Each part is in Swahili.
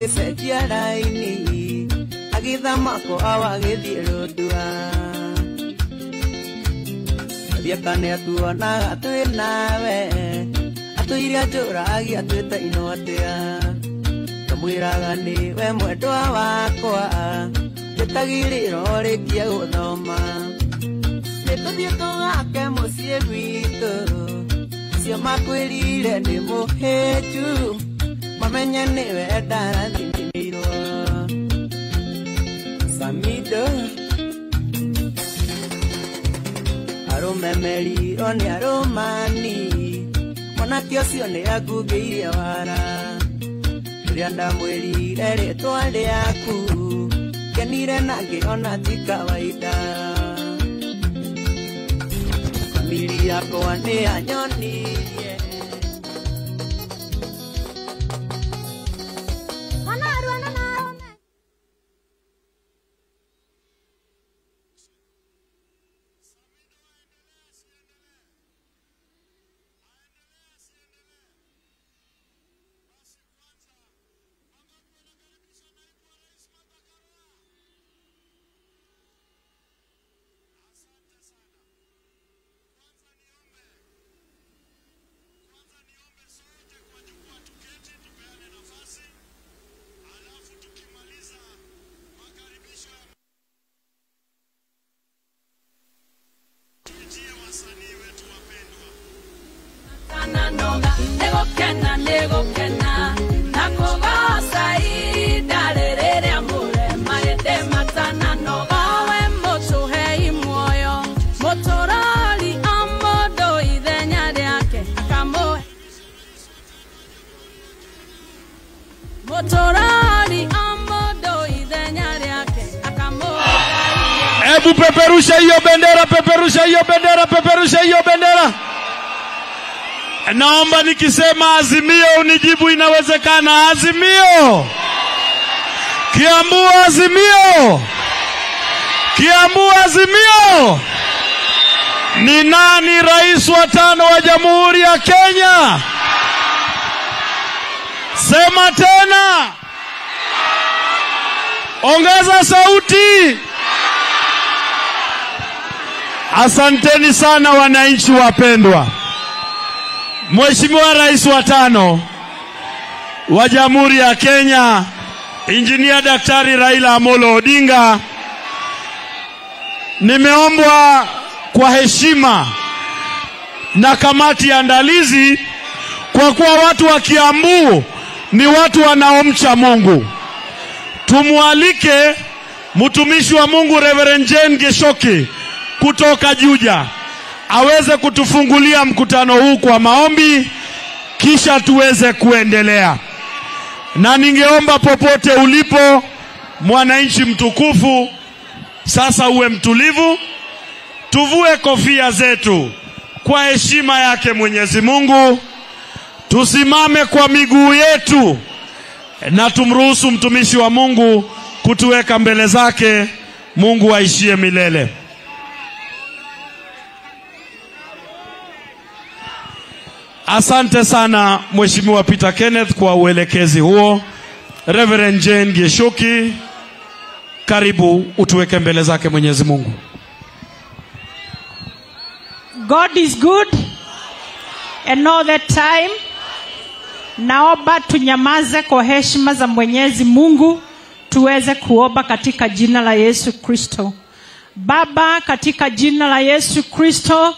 Setia raini agithama ko awagithie rundua Thiakane atuonaga twi nawe atuire anjũragia twĩte ino atĩa Kamwĩraga nĩwe mwendwa wakwa njĩtagĩrĩra ũrĩkie gũthoma Nĩtũthiĩ tũgake mũciĩ gwitũ Cio makwĩrire nĩ mũhĩnju Mamenye nĩwe ndarathimĩirwo Samido Arũme merirwo nĩ arũmani Mwanake ũcio nĩ angungĩirie wara Rĩrĩa ndamwĩrire rĩtwa rĩaku Ngenire na ngĩona ti kawaida Famili yakwa nĩ yanyonirie Hebu peperusha hiyo bendera, peperusha hiyo bendera, peperusha hiyo bendera. Naomba nikisema azimio unijibu inawezekana. Azimio. Kiambu azimio. Kiambu azimio. Ni nani rais wa tano wa Jamhuri ya Kenya? Sema tena. Ongeza sauti. Asanteni sana wananchi wapendwa. Mheshimiwa Rais wa tano wa Jamhuri ya Kenya, Injinia Daktari Raila Amolo Odinga, nimeombwa kwa heshima na kamati ya andalizi, kwa kuwa watu wa Kiambu ni watu wanaomcha Mungu, tumualike mtumishi wa Mungu Reverend Jane Geshoki kutoka Juja aweze kutufungulia mkutano huu kwa maombi, kisha tuweze kuendelea. Na ningeomba popote ulipo mwananchi mtukufu, sasa uwe mtulivu, tuvue kofia zetu kwa heshima yake Mwenyezi Mungu, tusimame kwa miguu yetu na tumruhusu mtumishi wa Mungu kutuweka mbele zake. Mungu aishie milele. Asante sana Mheshimiwa Peter Kenneth kwa uelekezi huo. Reverend Jane Geshoki, karibu utuweke mbele zake Mwenyezi Mungu. God is good and all the time. Naomba tunyamaze kwa heshima za Mwenyezi Mungu, tuweze kuomba katika jina la Yesu Kristo. Baba, katika jina la Yesu Kristo,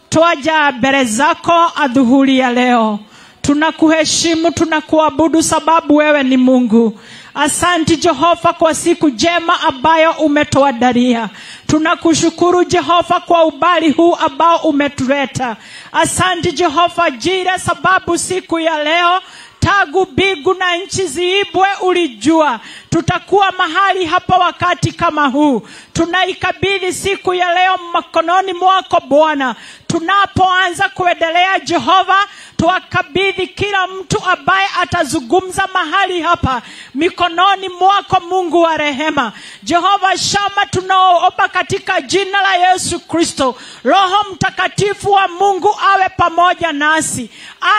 twaja mbele zako adhuhuri ya leo. Tunakuheshimu, tunakuabudu sababu wewe ni Mungu. Asanti Jehova kwa siku njema ambayo umetuandalia. Tunakushukuru Jehova kwa ubali huu ambao umetuleta. Asanti Jehova Jire sababu siku ya leo tangu mbingu na nchi ziibwe ulijua. tutakuwa mahali hapa wakati kama huu. Tunaikabidhi siku ya leo mkononi mwako Bwana. Tunapoanza kuendelea Jehova, tuwakabidhi kila mtu ambaye atazungumza mahali hapa mikononi mwako Mungu wa rehema. Jehova Shama, tunaomba katika jina la Yesu Kristo, Roho Mtakatifu wa Mungu awe pamoja nasi.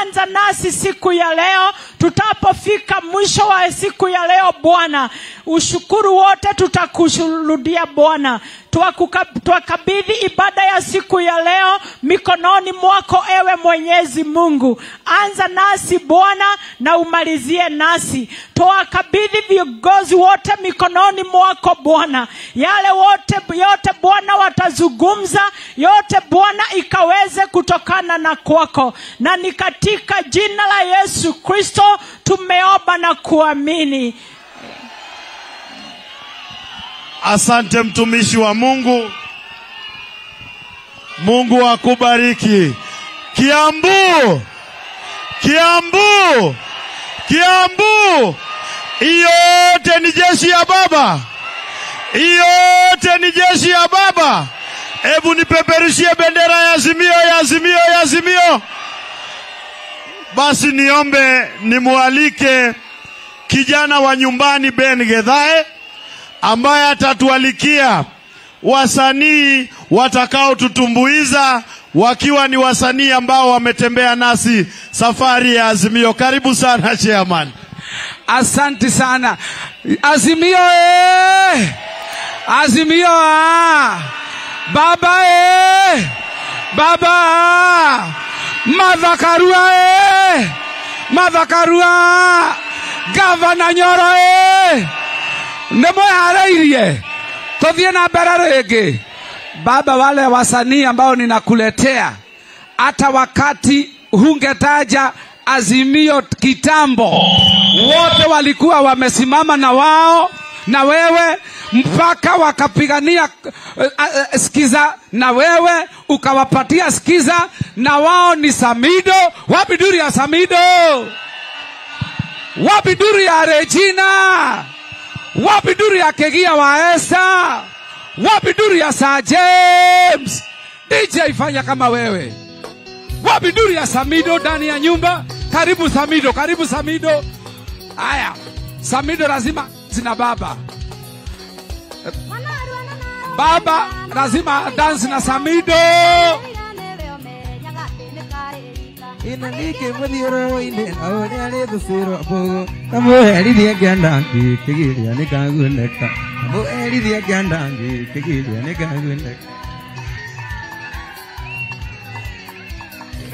Anza nasi siku ya leo, tutapofika mwisho wa siku ya leo Bwana, ushukuru wote tutakushuhudia Bwana. Tuwakabidhi ibada ya siku ya leo mikononi mwako ewe Mwenyezi Mungu. Anza nasi Bwana na umalizie nasi. Tuwakabidhi viongozi wote mikononi mwako Bwana. Yale wote yote Bwana watazungumza, yote Bwana ikaweze kutokana na kwako. Na ni katika jina la Yesu Kristo tumeomba na kuamini. Asante mtumishi wa Mungu. Mungu akubariki. Kiambu, Kiambu, Kiambu. Yote ni jeshi ya Baba. Yote ni jeshi ya Baba. Hebu nipeperushie bendera ya Azimio, ya Azimio, ya Azimio. Basi niombe nimualike kijana wa nyumbani Ben Gedhae, ambaye atatualikia wasanii watakao tutumbuiza, wakiwa ni wasanii ambao wametembea nasi safari ya Azimio. Karibu sana chairman. Asante sana. Azimio eh! Azimio ah! Baba eh! Baba ah! Martha Karua eh! Martha Karua! Gavana Nyoro eh! Nĩmwĩharĩirie tũthiĩ na mbere rĩngĩ. Baba, wale wasanii ambao ninakuletea, hata wakati hungetaja Azimio kitambo, wote walikuwa wamesimama na wao na wewe mpaka wakapigania skiza na wewe ukawapatia skiza, na wao ni Samido. Wapi duri ya Samido? Wapi duri ya Regina? Wapi duri ya Kegia wa Esther? Wapi duri ya Sir James? DJ fanya kama wewe. Wapi duri ya Samido ndani ya nyumba? Karibu Samido, karibu Samido. Aya, Samido lazima zina baba. Baba lazima dance na Samido. Inanike mudiro ine aone ale dusiro bogo tamuherithie kĩanda ngĩkĩgiria nĩkagunĩka tamuherithie kĩanda ngĩkĩgiria nĩkagunĩka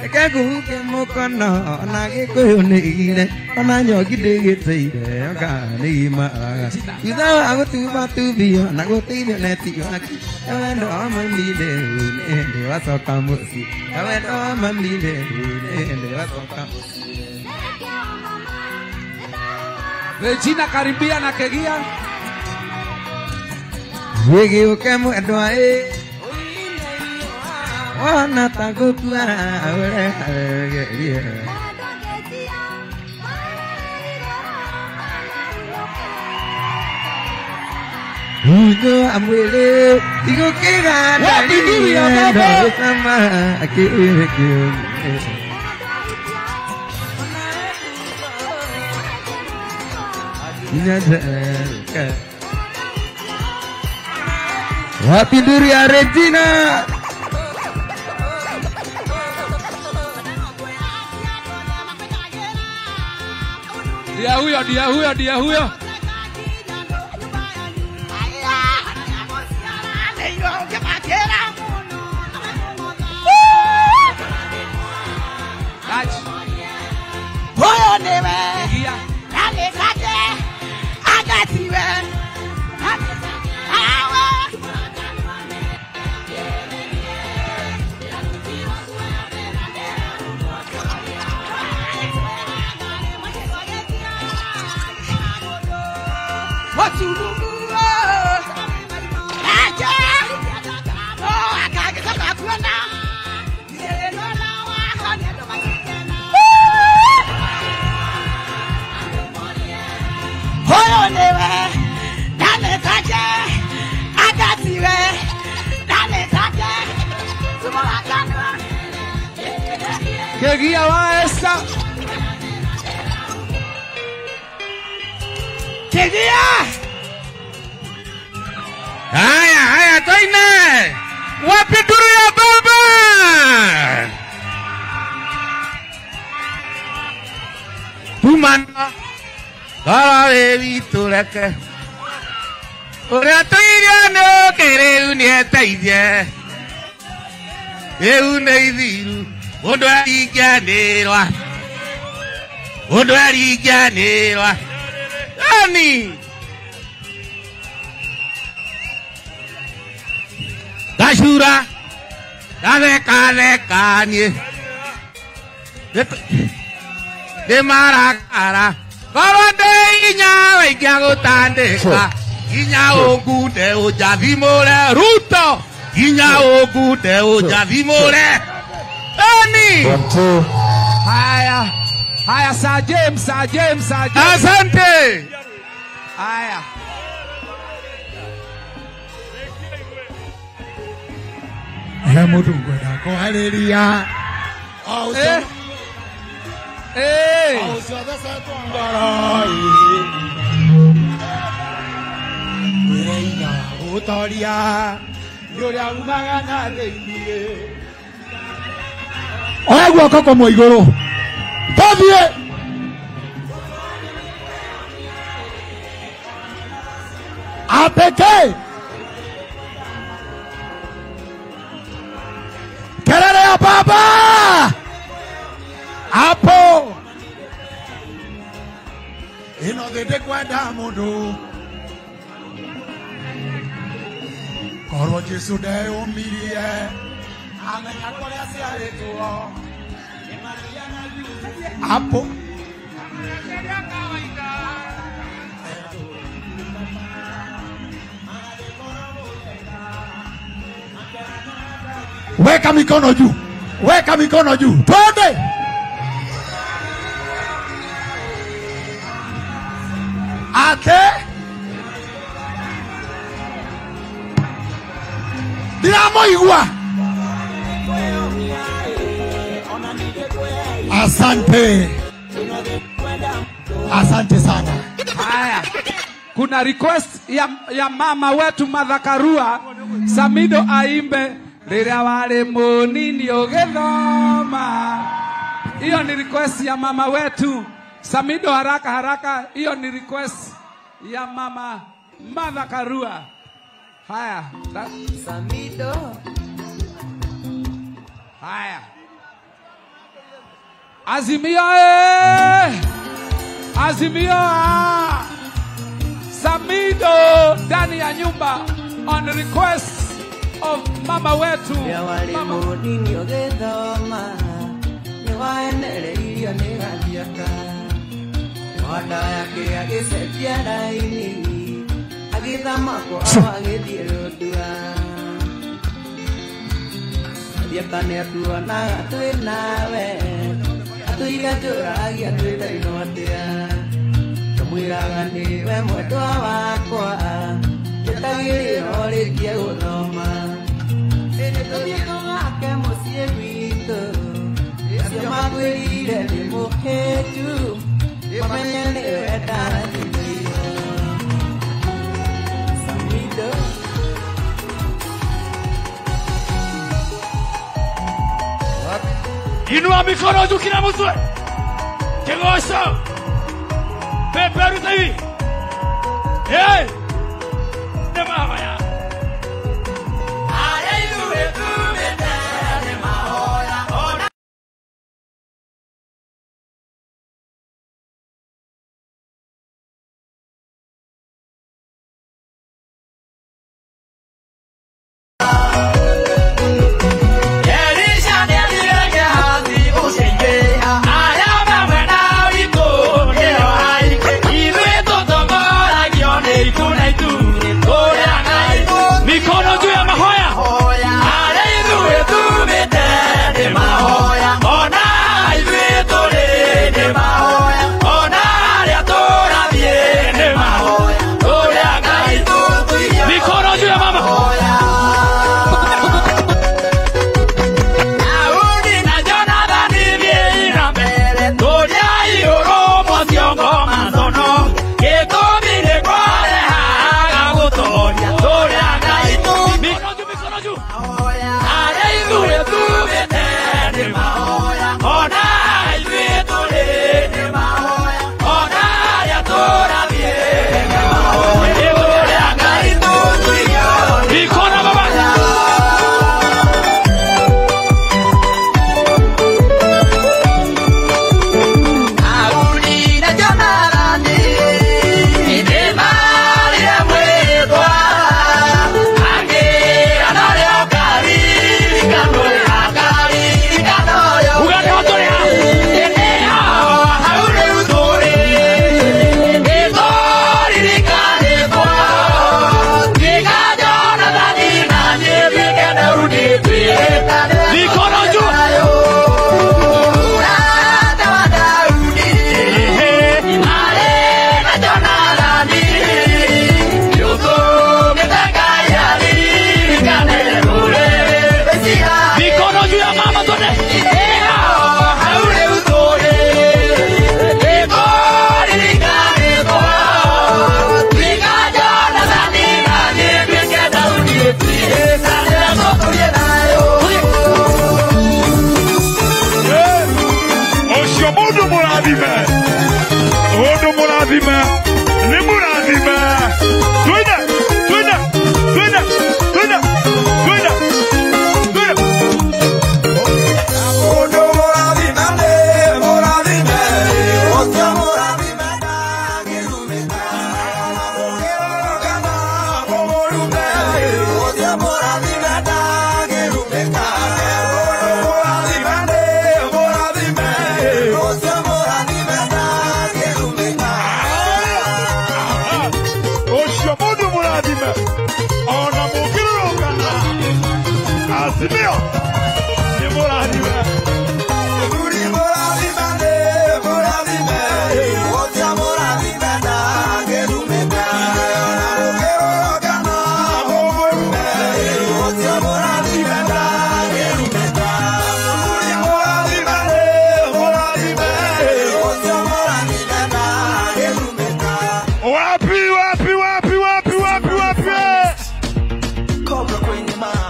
reke ngũhuke mũkono ona Gĩkũyũ nĩigire ona nyoki ndĩgĩteire oka nĩgimaraga thutha wa gũtubatubio na gũteithio neti waki wendo wa mami rĩu nĩ hĩndĩ wacoka mũciĩ wendo wa mami rĩu nĩ hĩndĩ wacoka mũciĩ. Regina karibia na Kegia. Wĩgĩũke mwendwa ĩ wona ta ngũkua ũrehagerie Hugo wa mwĩrĩ igũkĩganda ndũgĩcama akĩwĩrĩ kĩũmĩ. Wapi nduru ya Regina? Dia huyo, dia huyo, dia huyo. Hoyo newe. Kegia wa Esther. Kegia. Haya, haya toine. Wapi duru ya baba? Tumana. Gara evi tuleke. Ora tuiria no kere unieteithie. Rĩu nĩ ithiru ũndũ aringanĩrwa. Ũndũ aringanĩrwa. Ani. Gacura. Gatheka niĩ. Ndĩ marakara. Korwo ndĩ inya waingĩa gũtandĩka. Inya ũngunde ũnjathimũre Ruto. Inya ũngunde ũnjathimũre. Ani. Haya. Haya, Sir James, Sir James, Sir James. Asante. Haya. He mũndũ ngwenda kwarĩria. Eh. Eh. Ũcio thecetwo ngoro ĩrĩina gũtoria nĩ ũrĩa umaga na thĩinĩ. Oya guoko kũmwe igũrũ. Tũthiĩ. Apeke. Kelele ya baba. Hapo. Ino thĩ kwenda mũndũ. Korwo Jesu ndeyũmirie amenya kũrĩa aciarĩtwo. Hapo. Weka mikono juu. Weka mikono juu. Twende. Ate. Ndiramoigua. Asante. Asante sana. Haya. Kuna request ya mama wetu Martha Karua, Samido aimbe rĩrĩa warĩ mũnini ũgĩthoma. Hiyo ni request ya mama wetu Samido, haraka haraka. Hiyo ni request ya mama Martha Karua. Haya, Samido. Haya. Azimio eh! Azimio ah! Samido ndani ya nyumba on request of mama wetu. Mama. Inua mikono juu kila mtu. Kegosho. Peperuta hivi. Hey! Nema ya. Wapi wapi wapi wapi wapi wapi?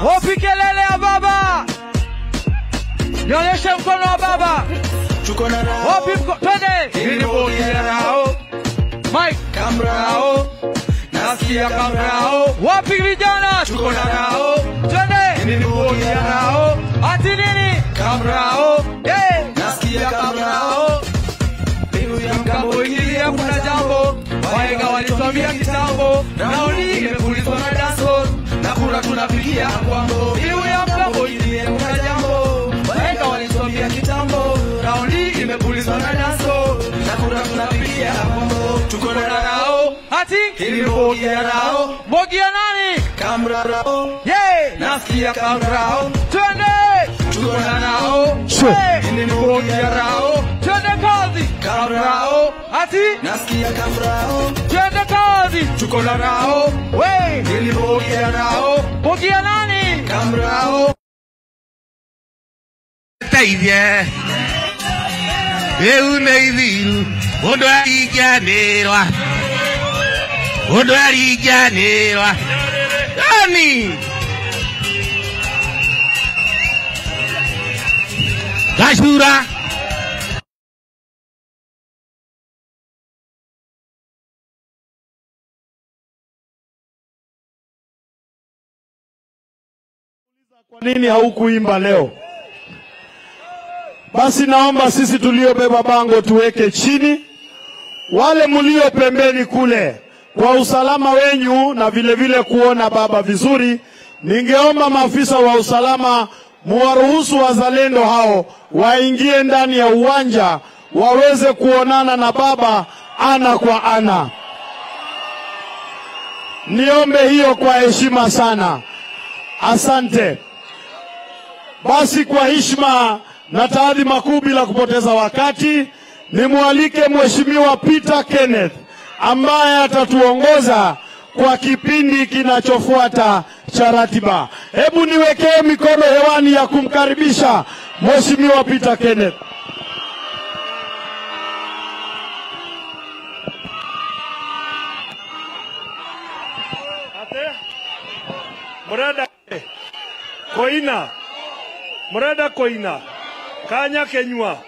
Wapi kelele ya baba? Nionyeshe mkono wa baba. Wapi mkono? Twende. Mike. Kamrao. Nasikia kamrao. Wapi vijana? Tuko na rao. Twende. Rao. Ati nini? Kamrao. Hey. Nasikia kamrao. Mkambo ingilia kuna jambo. Wahenga walituambia kitambo. Naoni imepulizwa na dancehall. Na kura tunapigia kwambo. Iwe ya mkambo ingilia kuna jambo. Wahenga walituambia kitambo. Naoni imepulizwa na dancehall. Na kura tunapigia kwambo. Tuko na rao. Ati ilibogia rao. Bogia nani? Kamrao. Yeah. Nasikia kamrao. Twende. Tuko na rao. Ilibogia rao. Twende kazi. Kamrao. Ati nasikia kamrao. Twende kazi. Tuko na rao. We. Ilibogia rao. Bogia nani? Kamrao. Teithie. Rĩu nĩ ithiru ũndũ aringanĩrwa. Ũndũ aringanĩrwa. Nani? Gacura. Kwa nini haukuimba leo? Basi naomba sisi tuliobeba bango tuweke chini. Wale mlio pembeni kule, kwa usalama wenyu na vile vile kuona baba vizuri, ningeomba maafisa wa usalama muwaruhusu wazalendo hao waingie ndani ya uwanja waweze kuonana na baba ana kwa ana. Niombe hiyo kwa heshima sana. Asante. Basi kwa heshima na taadhima kuu, bila kupoteza wakati, nimwalike Mheshimiwa Peter Kenneth ambaye atatuongoza kwa kipindi kinachofuata cha ratiba. Hebu niwekee mikono hewani ya kumkaribisha Mheshimiwa Peter Kenneth. Ate Murada Koina, Murada Koina, Kanya Kenyua,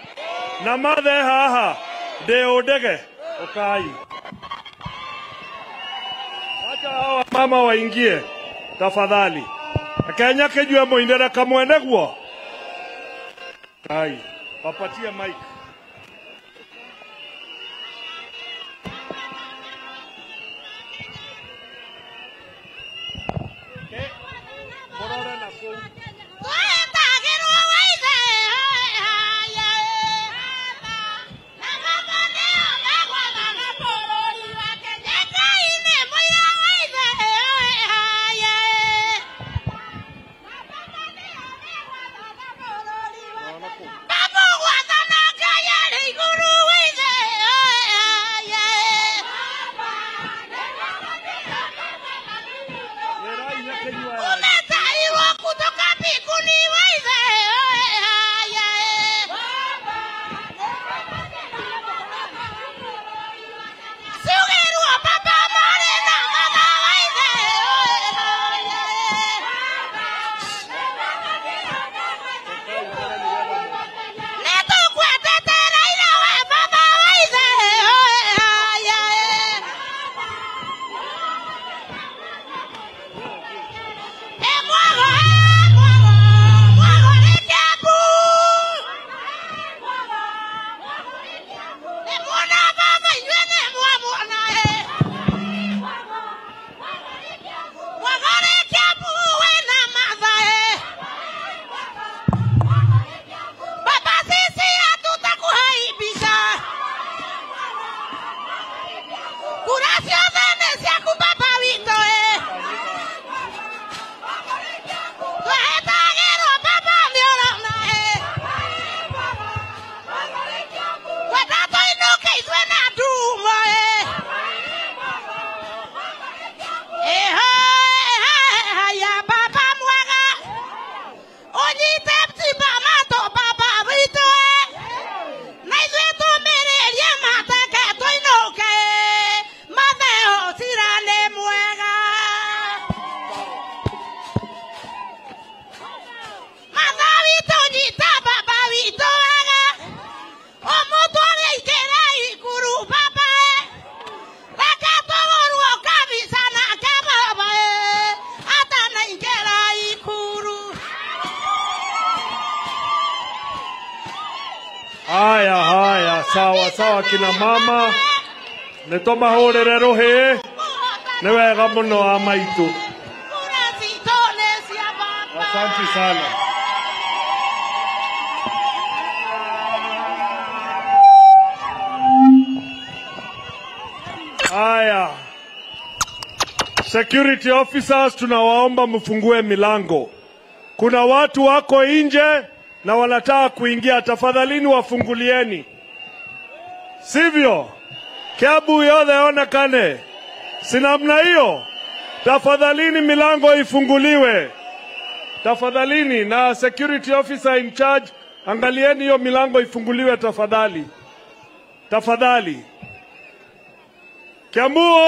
na mathe haha ndeo ndege ukai. Acha hawa mama waingie tafadhali. Kenya Kenyua moindera kamwene guo. Kai, wapatie mic. Baba, Sawa kina mama. Nĩtũmahũrĩre rũhĩ. Nĩ wega mũno a maitũ. Asante sana. Haya. Security officers tunawaomba mfungue milango. Kuna watu wako nje na wanataka kuingia, tafadhalini wafungulieni. Sivyo? Kiambu yothe onekane. Si namna hiyo? Tafadhalini milango ifunguliwe. Tafadhalini, na security officer in charge, angalieni hiyo milango ifunguliwe tafadhali. Tafadhali. Kiambu!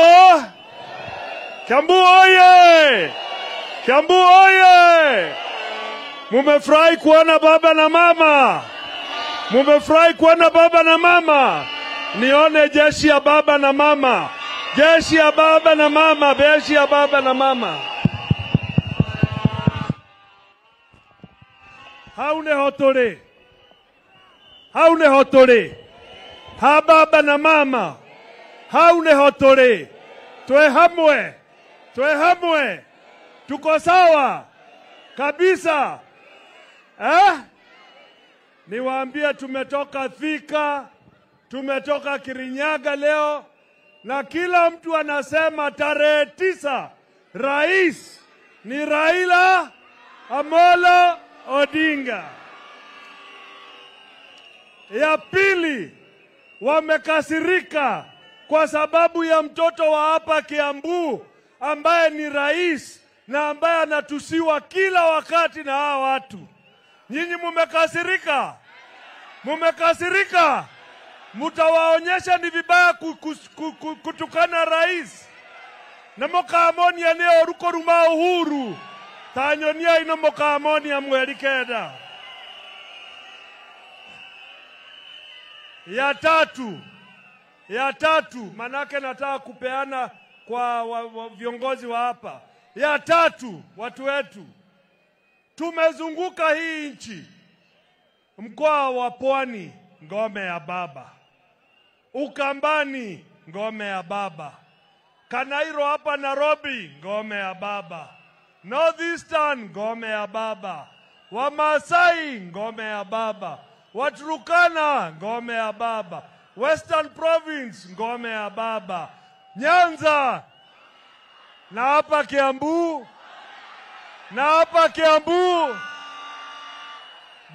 Kiambu oye! Kiambu oye! Mumefurahi kuona baba na mama? Mumefurahi kuona baba na mama? Nione jeshi ya baba na mama. Jeshi ya baba na mama, jeshi ya baba na mama. Hau nĩho tũrĩ. Hau nĩho tũrĩ. Ha baba na mama. Hau nĩho tũrĩ. Twe hamwe. Twe hamwe. Tuko sawa kabisa. Eh? Niwaambie tumetoka Thika, tumetoka Kirinyaga leo, na kila mtu anasema tarehe 9 rais ni Raila Amolo Odinga. Ya pili, wamekasirika kwa sababu ya mtoto wa hapa Kiambu ambaye ni rais na ambaye anatusiwa kila wakati na hawa watu. Nyinyi mumekasirika? Mumekasirika? Mutawaonyesha ni vibaya kutukana rais. Na mukamonia neo ruko ruma Uhuru. Tanyonia ino mukamonia mweri 9. Ya tatu, manake nataka kupeana kwa viongozi wa hapa. Ya tatu, watu wetu, tumezunguka hii nchi. Mkoa wa Pwani, ngome ya baba. Ukambani, ngome ya baba. Kanairo hapa Nairobi, ngome ya baba. Northeastern, ngome ya baba. Wamasai, ngome ya baba. Waturukana, ngome ya baba. Western Province, ngome ya baba. Nyanza, na hapa Kiambu, na hapa Kiambu,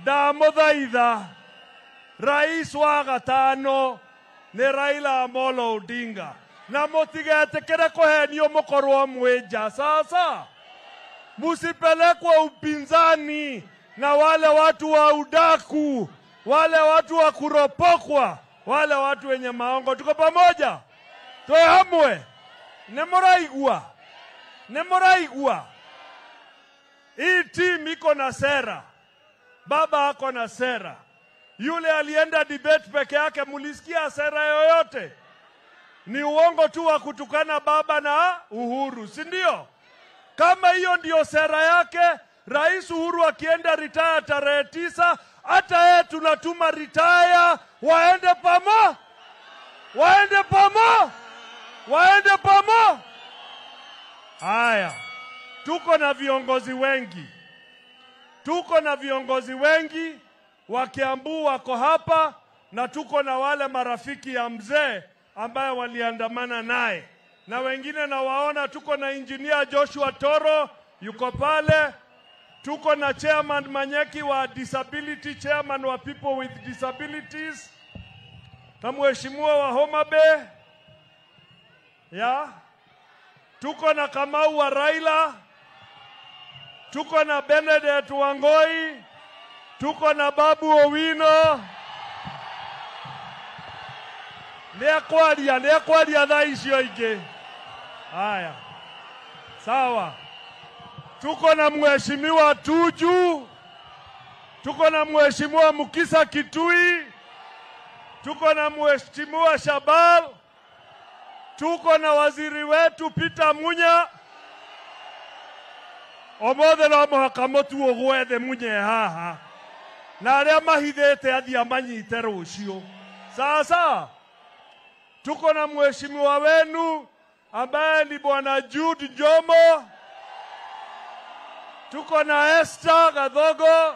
ndamuthaitha rais wa gatano ni Raila Amolo Odinga, na mutigetikire kuhenio mukorwo mwĩ sasa. Musipelekwe upinzani na wale watu wa udaku, wale watu wa kuropokwa, wale watu wenye maongo. Tuko pamoja? Twe hamwe? Nemuraigua? Nemuraigua? Hii team iko na sera. Baba ako na sera. Yule alienda debate peke yake, mulisikia sera yoyote? Ni uongo tu wa kutukana baba na Uhuru, si ndio? Kama hiyo ndio sera yake, Rais Uhuru akienda retire tarehe 9, hata yeye tunatuma retire, waende pamo? Waende pamo? Waende pamo? Haya, tuko na viongozi wengi. Tuko na viongozi wengi wa Kiambu wako hapa, na tuko na wale marafiki ya mzee ambaye waliandamana naye. Na wengine na waona, tuko na engineer Joshua Toro yuko pale. Tuko na chairman Manyeki wa disability, chairman wa people with disabilities, na mheshimiwa wa Homa Bay. Ya. Tuko na Kamau wa Raila. Tuko na Benedict Wangoi. Tuko na Babu Owino. Nĩekwaria thaa icio ingĩ. Haya. Sawa. Tuko na mheshimiwa Tuju. Tuko na mheshimiwa Mukisa Kitui. Tuko na mheshimiwa Shabal. Tuko na waziri wetu Peter Munya. Omothe no mũhaka mũtu ũgwethe Munye haha. Na arĩa mahithĩte athiĩ amanyite rũciũ. Sasa tuko na mheshimiwa wenu ambaye ni Bwana Jude Njomo, tuko na Esther Gathogo,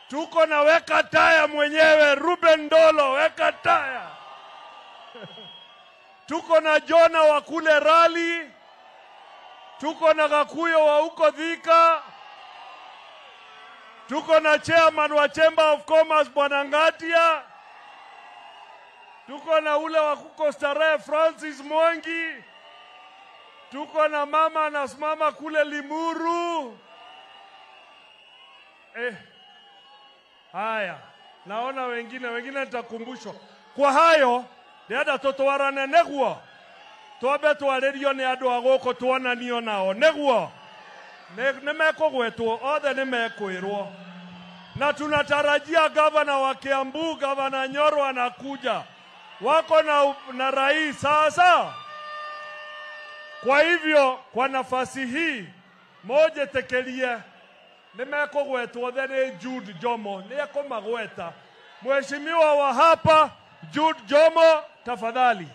tuko na weka taya mwenyewe Ruben Ndolo, weka taya. Tuko na Jona wa kule Rali, tuko na Gakuyo wa huko Thika, tuko na chairman wa Chamber of Commerce Bwana Ngatia, tuko na ule wa kuko Starehe Francis Mwangi, tuko na mama anasimama kule Limuru. Haya, naona wengine nitakumbushwa. Kwa hayo ndĩrenda tũtwarane nĩguo twambe twarĩrio nĩ andũ a gũkũ tuonanio nao nĩguo nĩ mekũgwetwo othe nĩ mekwĩrwo. Na tunatarajia gavana wa Kiambu, Gavana Nyoro anakuja, wako na rais sasa. Kwa hivyo kwa nafasi hii moja tekelie nĩ mekũgwetwo othe nĩ Jude Jomo, nĩ ekũmagweta. Mheshimiwa wa hapa Jude Jomo, tafadhali.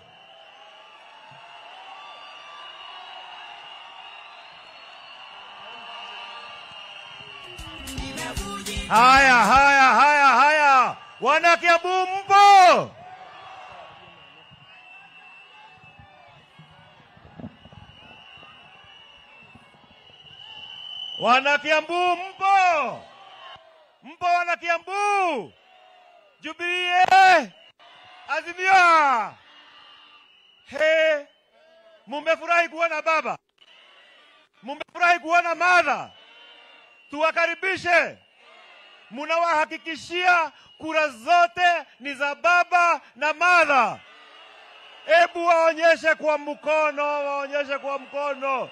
Haya, haya, haya, haya. Wana Kiambu mpo? Wana Kiambu mpo? Mpo wana Kiambu? Jubilee, Azimio. He, mumefurahi kuona baba, mumefurahi kuona mother. Tuwakaribishe. Munawahakikishia kura zote ni za baba na mother. Ebu waonyeshe kwa mkono, waonyeshe kwa mkono.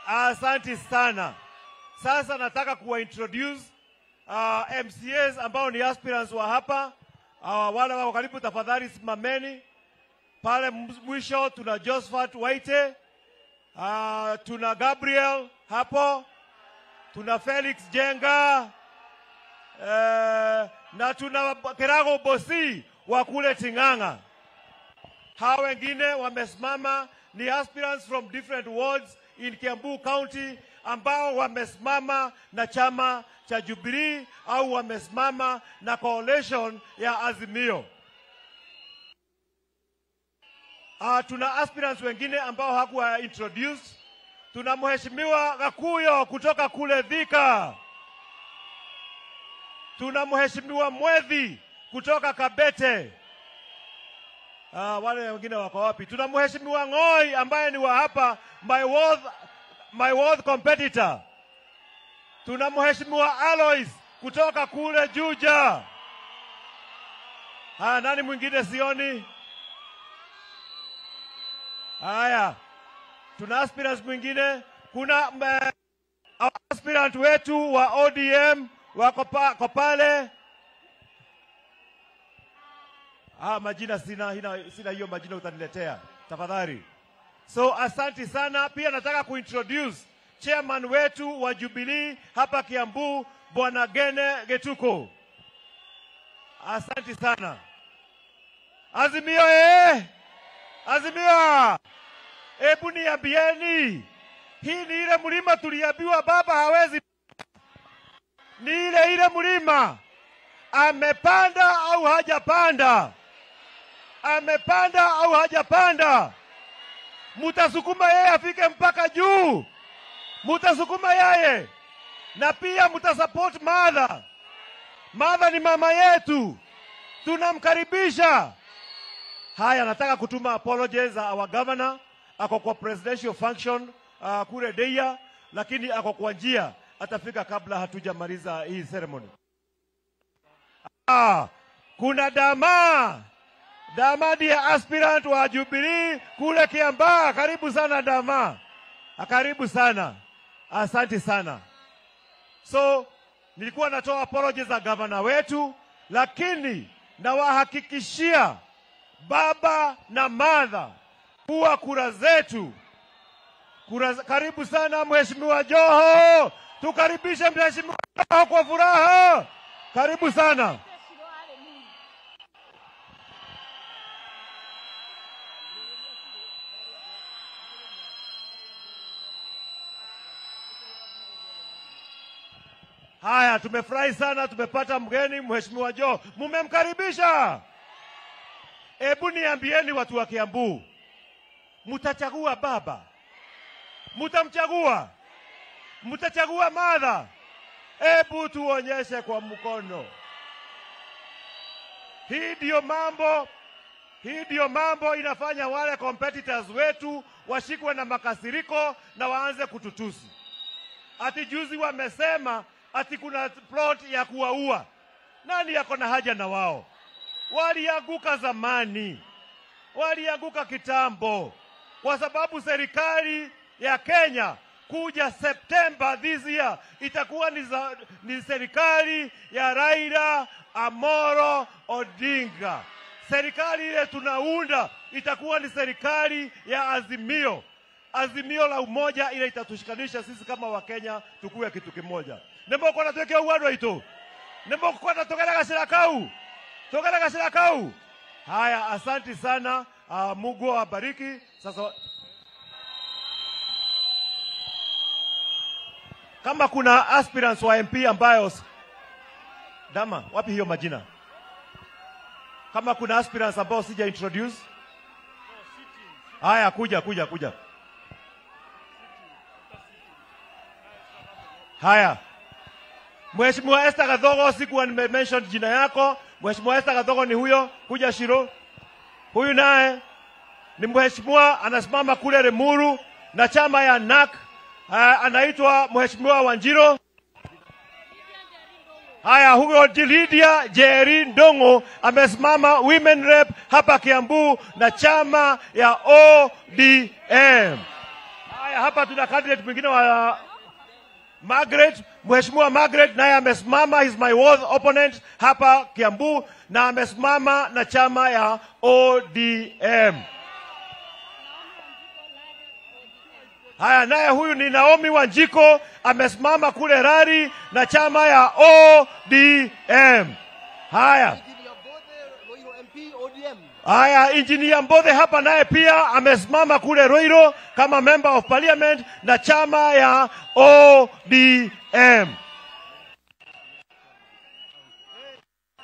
Asante sana. Sasa nataka kuwa introduce MCAs ambao ni aspirants wa hapa. Wale wako karibu tafadhali simameni. Pale mwisho tuna Josephat Waite, tuna Gabriel hapo, tuna Felix Jenga, na tuna Kerago Bosi wa kule Ting'ang'a. Hawa wengine wamesimama ni aspirants from different wards in Kiambu County ambao wamesimama na chama cha Jubilee au wamesimama na coalition ya Azimio. Tuna aspirants wengine ambao hakuwa introduced. Tuna mheshimiwa Gakuyo kutoka kule Thika. Tuna mheshimiwa Mwethi kutoka Kabete. Wale wengine wako wapi? Tuna mheshimiwa Ngoi ambaye ni wa hapa, my world competitor. Tuna mheshimiwa Alois kutoka kule Juja. Nani mwingine sioni? Haya, tuna aspirants mwingine. Kuna aspirant wetu wa ODM wako pale. Majina sina hiyo majina utaniletea tafadhali. So asanti sana. Pia nataka kuintroduce chairman wetu wa Jubilee hapa Kiambu, Bwana Gene Getuko. Asanti sana. Azimio Azimio. Ebu niambieni, hii ni ile mlima tuliambiwa baba hawezi. Ni ile mlima. Amepanda au hajapanda? Amepanda au hajapanda? Mutasukuma yeye afike mpaka juu. Mutasukuma yeye. Na pia mutasupport mother. Mother ni mama yetu. Tunamkaribisha. Haya, nataka kutuma apologies za our governor. Ako kwa presidential function kule Deia, lakini ako kwa njia, atafika kabla hatujamaliza hii ceremony. Kuna Dama. Dama ndiye aspirant wa Jubilee kule Kiambaa. Karibu sana Dama. Karibu sana. Asante sana. So, nilikuwa natoa apologies za governor wetu, lakini nawahakikishia baba na mother kuwa kura zetu. Karibu sana Mheshimiwa Joho. Tukaribishe Mheshimiwa Joho kwa furaha. Karibu sana. Haya, tumefurahi sana, tumepata mgeni Mheshimiwa Joho. Mumemkaribisha? Hebu niambieni watu wa Kiambu, mutachagua baba? Mutamchagua? Mutachagua madha? Hebu tuonyeshe kwa mkono. Hii ndio mambo inafanya wale competitors wetu washikwe na makasiriko na waanze kututusi. Ati juzi wamesema ati kuna plot ya kuwaua. Nani yako na haja na wao? Walianguka zamani. Walianguka kitambo. Kwa sababu serikali ya Kenya kuja September this year itakuwa ni serikali ya Raila Amolo Odinga. Serikali ile tunaunda itakuwa ni serikali ya Azimio. Azimio la umoja ile itatushikanisha sisi kama Wakenya tukue kitu kimoja. Nembo na tuweke uwado ito. Nembo kwa tokela gashira kau. Tokela gashira kau. Haya, asanti sana. Mungu awabariki. Sasa kama kuna aspirants wa MP ambayo Dama, wapi hiyo majina? Kama kuna aspirants ambao sija introduce. Haya, kuja. Haya. Mheshimiwa Esther Gathogo, sikuwa nime-mention jina yako. Mheshimiwa Esther Gathogo ni huyo, kuja Shiro. Huyu naye ni mheshimiwa anasimama kule Remuru na chama ya NAC. Anaitwa Mheshimiwa Wanjiro. Haya, huyo Lydia Jerry Ndongo amesimama women rep hapa Kiambu na chama ya ODM. Haya, hapa tuna candidate mwingine wa Margaret, Mheshimiwa Margaret naye amesimama, is my worth opponent hapa Kiambu na amesimama na chama ya ODM. Haya, naye huyu ni Naomi Wanjiko amesimama kule Rari na chama ya ODM. Haya. Haya, Engineer Mbothe hapa naye pia amesimama kule Ruiru kama member of parliament na chama ya ODM.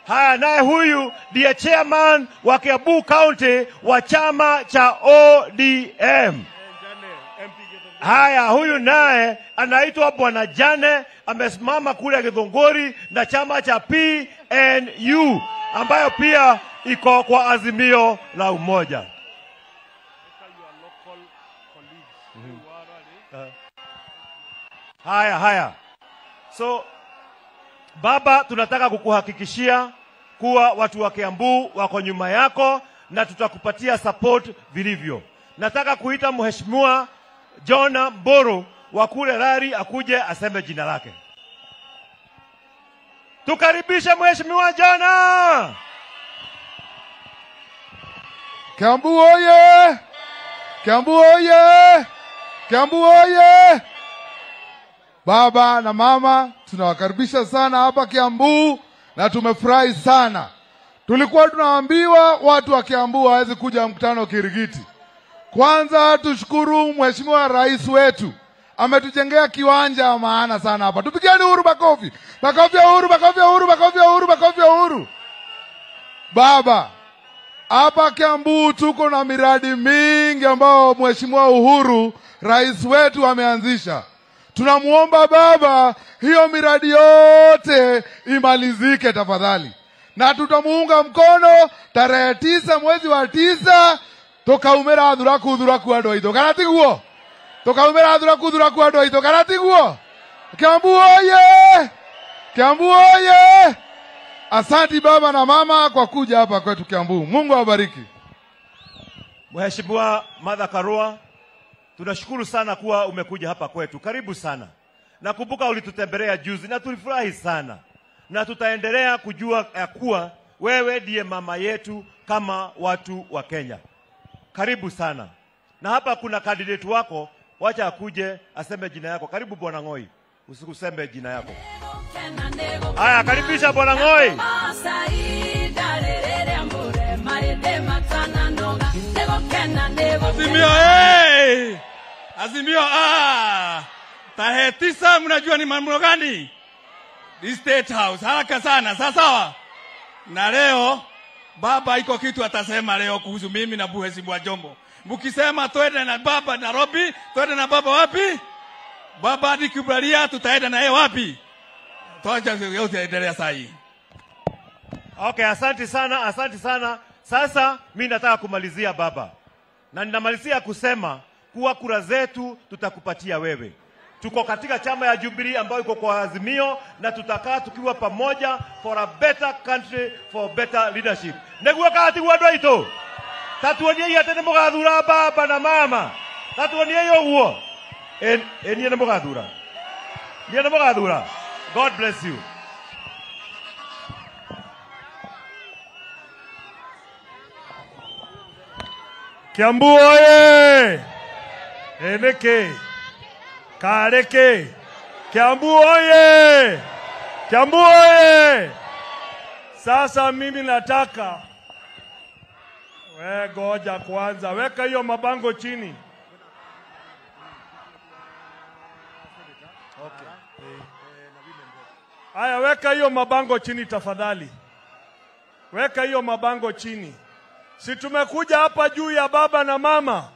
Haya, naye huyu ndiye chairman wa Kiambu County wa chama cha ODM. Haya, huyu naye anaitwa Bwana Jane amesimama kule Githunguri na chama cha PNU ambayo pia iko kwa Azimio la Umoja. Haya. So baba, tunataka kukuhakikishia kuwa watu wa Kiambu wako nyuma yako na tutakupatia support vilivyo. Nataka kuita Mheshimiwa Jonah Mburu wa kule Rari akuje aseme jina lake. Tukaribishe Mheshimiwa Jonah. Kiambu oye! Kiambu oye! Kiambu oye! Baba na mama, tunawakaribisha sana hapa Kiambu na tumefurahi sana. Tulikuwa tunaambiwa watu wa Kiambu hawezi kuja mkutano Kirigiti. Kwanza tushukuru Mheshimiwa Rais wetu. Ametujengea kiwanja maana sana hapa. Tupigieni Uhuru makofi. Makofi ya Uhuru, makofi ya Uhuru, makofi ya Uhuru, makofi ya Uhuru. Baba, hapa Kiambu tuko na miradi mingi ambao Mheshimiwa Uhuru Rais wetu ameanzisha. Tunamuomba baba hiyo miradi yote imalizike tafadhali. Na tutamuunga mkono tarehe 9 mwezi wa 9 tokaumera thuraku thuraku andu aitũ kana tiguo? Tokaumera thuraku thuraku andu aitũ kana tiguo? Kiambu oye! Kiambu oye! Asanti baba na mama kwa kuja hapa kwetu Kiambu. Mungu awabariki. Mheshimiwa Martha Karua, tunashukuru sana kuwa umekuja hapa kwetu. Karibu sana. Nakumbuka ulitutembelea juzi na tulifurahi sana. Na tutaendelea kujua ya kuwa wewe ndiye mama yetu kama watu wa Kenya. Karibu sana. Na hapa kuna candidate wako, wacha akuje aseme jina yako. Karibu Bwana Ngoi. Usikuseme jina yako. Haya, karibisha Bwana Ngoi. Azimio, hey! Azimio, ah! Tarehe 9 mnajua ni mambo gani? The State House haraka sana, sawa sawa. Na leo baba iko kitu atasema leo kuhusu mimi na Mheshimiwa Jomo. Mkisema twende na baba Nairobi, twende na baba wapi? Baba akikubalia tutaenda na yeye wapi? Tuache yote endelea saa hii. Okay, asante sana, asante sana. Sasa mimi nataka kumalizia baba. Na ninamalizia kusema kuwa kura zetu tutakupatia wewe. Tuko katika chama ya Jubilee ambayo iko kwa Azimio, na tutakaa tukiwa pamoja for a better country, for better leadership. Neguo katigwa andũ aitũ. Tatuoniei atĩ nĩ mũgathura baba na mama. Tatuoniei ũguo. Ĩ niĩ nĩ mũgathura. Niĩ nĩ mũgathura. God bless you. Kiambu oye! Eneke! Kareke! Kiambu oye! Kiambu oye! Sasa mimi nataka we goja kwanza, weka hiyo mabango chini. Okay. Aya, weka hiyo mabango chini tafadhali. Weka hiyo mabango chini. Si tumekuja hapa juu ya baba na mama.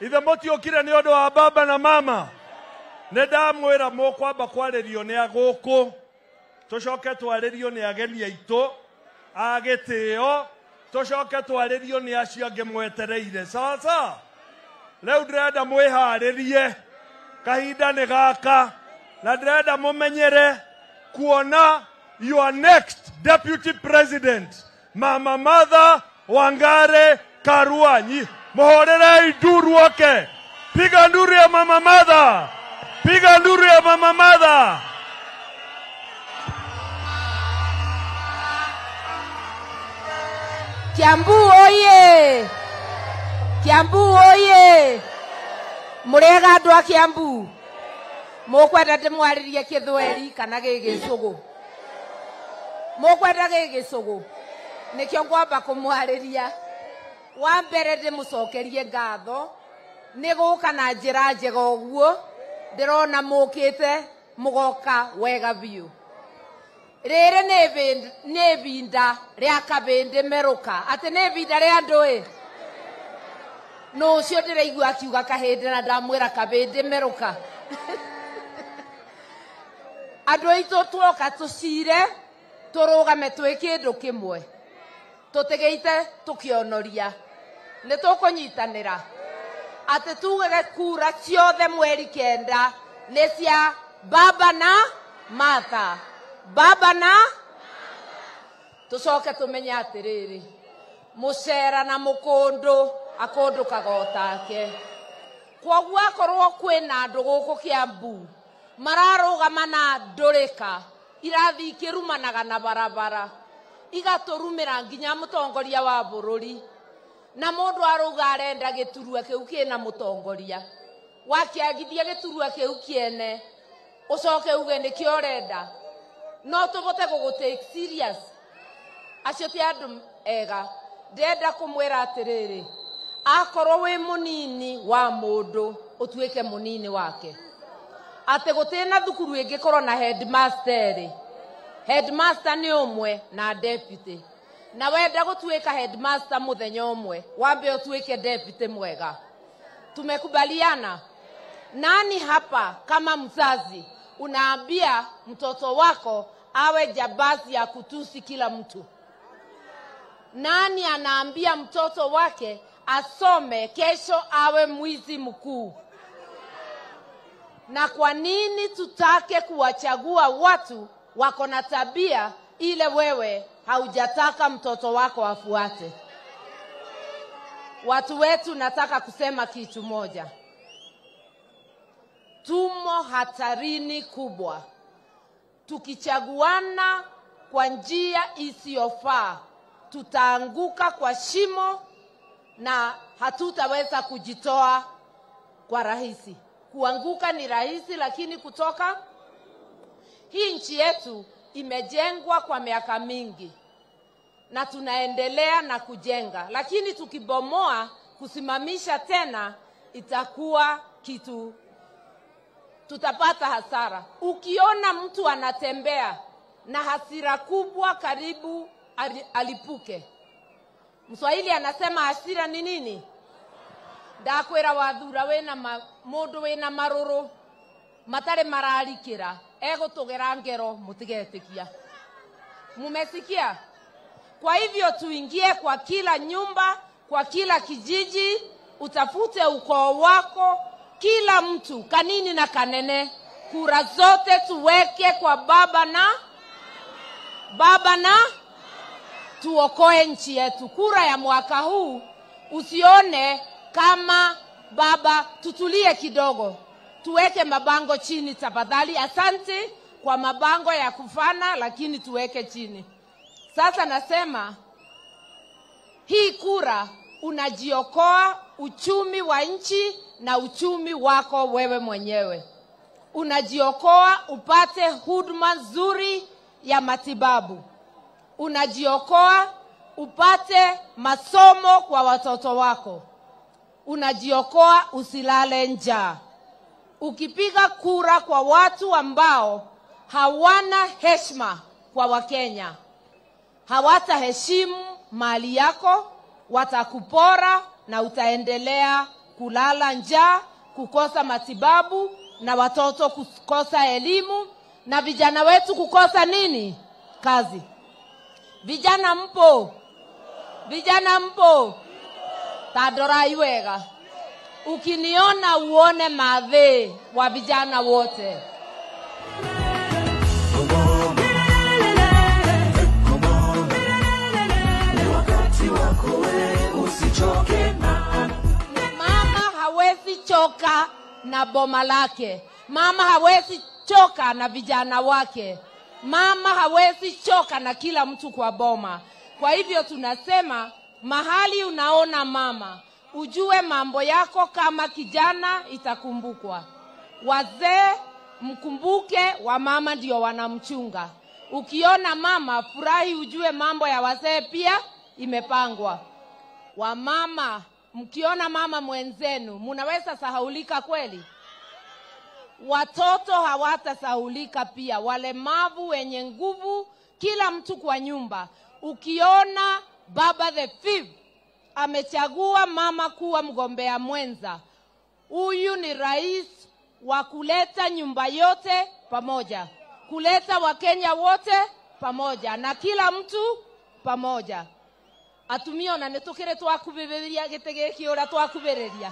Ithe mutiokire ni undu wa baba na mama. Nĩ ndamwĩra mũkwamba kwarĩrio nĩ agũkũ, tũcoke twarĩrio nĩ ageni aitũ a gĩtĩo, tũcoke twarĩrio nĩ acio angĩ mwetereire. Sawa sawa. Rĩu ndĩrenda mwĩharĩrie, kahinda nĩ gaka, na ndĩrenda mũmenyere kuona your next deputy president, Mama Martha Wangari Karua. Muhorerei nduru wake. Piga nduru ya Mama Martha. Piga nduru ya Mama Martha. Kiambu oye! Kiambu oye! Murega andu a Kiambu. Mukwenda ndimwaririe Gĩthweri kana Gĩgĩcũgũ? Mukwenda Gĩgĩcũgũ? Nikio ngwamba kumwariria. Wa mbere ndimucokerie ngatho ni guka na njira njega uguo, ndirona mukite mugoka wega biu. Riri ni ibinda ria kabindi meruka, ati ni ibinda ria ndui no ucio ndiraigua akiuga kahindi na ndamwira kabindi meruka. Andu aitu tuoka tucire turugame twi kindu kimwe, tutigeite tukionoria ni tukunyitanira ati tugege kura ciothe mweri 9 ni cia baba na Martha, baba na tucoke tumenye atiriri mucera na mukundu akundukaga otake. Kwoguo akorwo kwina andu guku Kiambu mararugama na ndurika irathi ikirumanaga na barabara igaturumira nginya mutongoria wa bururi, na mundu aruga arenda giturua kiu kina mutongoria wakiagithia giturua kiu kiene ucoke uge nikio urenda, no tubote gugu take serious. Acio ti andu ega. Ndenda kumwira atiriri, akorwo wi munini wa mundu utuike munini wake, ati gutina thukuru ingikorwo na headmaster. Headmaster ni umwe na deputy, na wenda gutuika headmaster muthenya umwe wambe utuike deputy mwega. Tumekubaliana? Nani hapa kama mzazi unaambia mtoto wako awe jabazi ya kutusi kila mtu? Nani anaambia mtoto wake asome kesho awe mwizi mkuu? Na kwa nini tutake kuwachagua watu wako na tabia ile wewe haujataka mtoto wako afuate? Watu wetu, nataka kusema kitu moja. Tumo hatarini kubwa. Tukichaguana kwa njia isiyofaa, tutaanguka kwa shimo na hatutaweza kujitoa kwa rahisi. Kuanguka ni rahisi, lakini kutoka. Hii nchi yetu imejengwa kwa miaka mingi na tunaendelea na kujenga, lakini tukibomoa kusimamisha tena itakuwa kitu Tutapata hasara. Ukiona mtu anatembea na hasira kubwa, karibu alipuke. Mswahili anasema hasira ni nini? Ndakwira wathura wina mundu wina maruru matari mararikira egutugera ngero mutigetikia. Mumesikia? Kwa hivyo tuingie kwa kila nyumba, kwa kila kijiji, utafute ukoo wako, kila mtu, kanini na kanene, kura zote tuweke kwa baba na tuokoe nchi yetu. Kura ya mwaka huu usione kama baba, tutulie kidogo, tuweke mabango chini tafadhali. Asante kwa mabango ya kufana, lakini tuweke chini. Sasa nasema hii kura unajiokoa uchumi wa nchi na uchumi wako wewe mwenyewe. Unajiokoa upate huduma nzuri ya matibabu. Unajiokoa upate masomo kwa watoto wako. Unajiokoa usilale njaa. Ukipiga kura kwa watu ambao hawana heshima kwa Wakenya, hawataheshimu mali yako, watakupora na utaendelea kulala njaa, kukosa matibabu, na watoto kukosa elimu, na vijana wetu kukosa nini? Kazi. Vijana mpo? Vijana mpo? Tadorai wega. Ukiniona uone madhe wa vijana wote. Mama hawezi choka na boma lake. Mama hawezi choka na vijana wake. Mama hawezi choka na kila mtu kwa boma. Kwa hivyo tunasema mahali unaona mama, ujue mambo yako kama kijana itakumbukwa. Wazee mkumbuke, wamama ndio wanamchunga. Ukiona mama furahi, ujue mambo ya wazee pia imepangwa. Wamama, mkiona mama mwenzenu, munaweza sahaulika kweli? Watoto hawatasahulika pia, walemavu, wenye nguvu, kila mtu kwa nyumba. Ukiona baba the fifth amechagua mama kuwa mgombea mwenza, huyu ni rais wa kuleta nyumba yote pamoja, kuleta Wakenya wote pamoja na kila mtu pamoja. Atumia ona nitukire twakubibiria gite giki uria twakubiriria.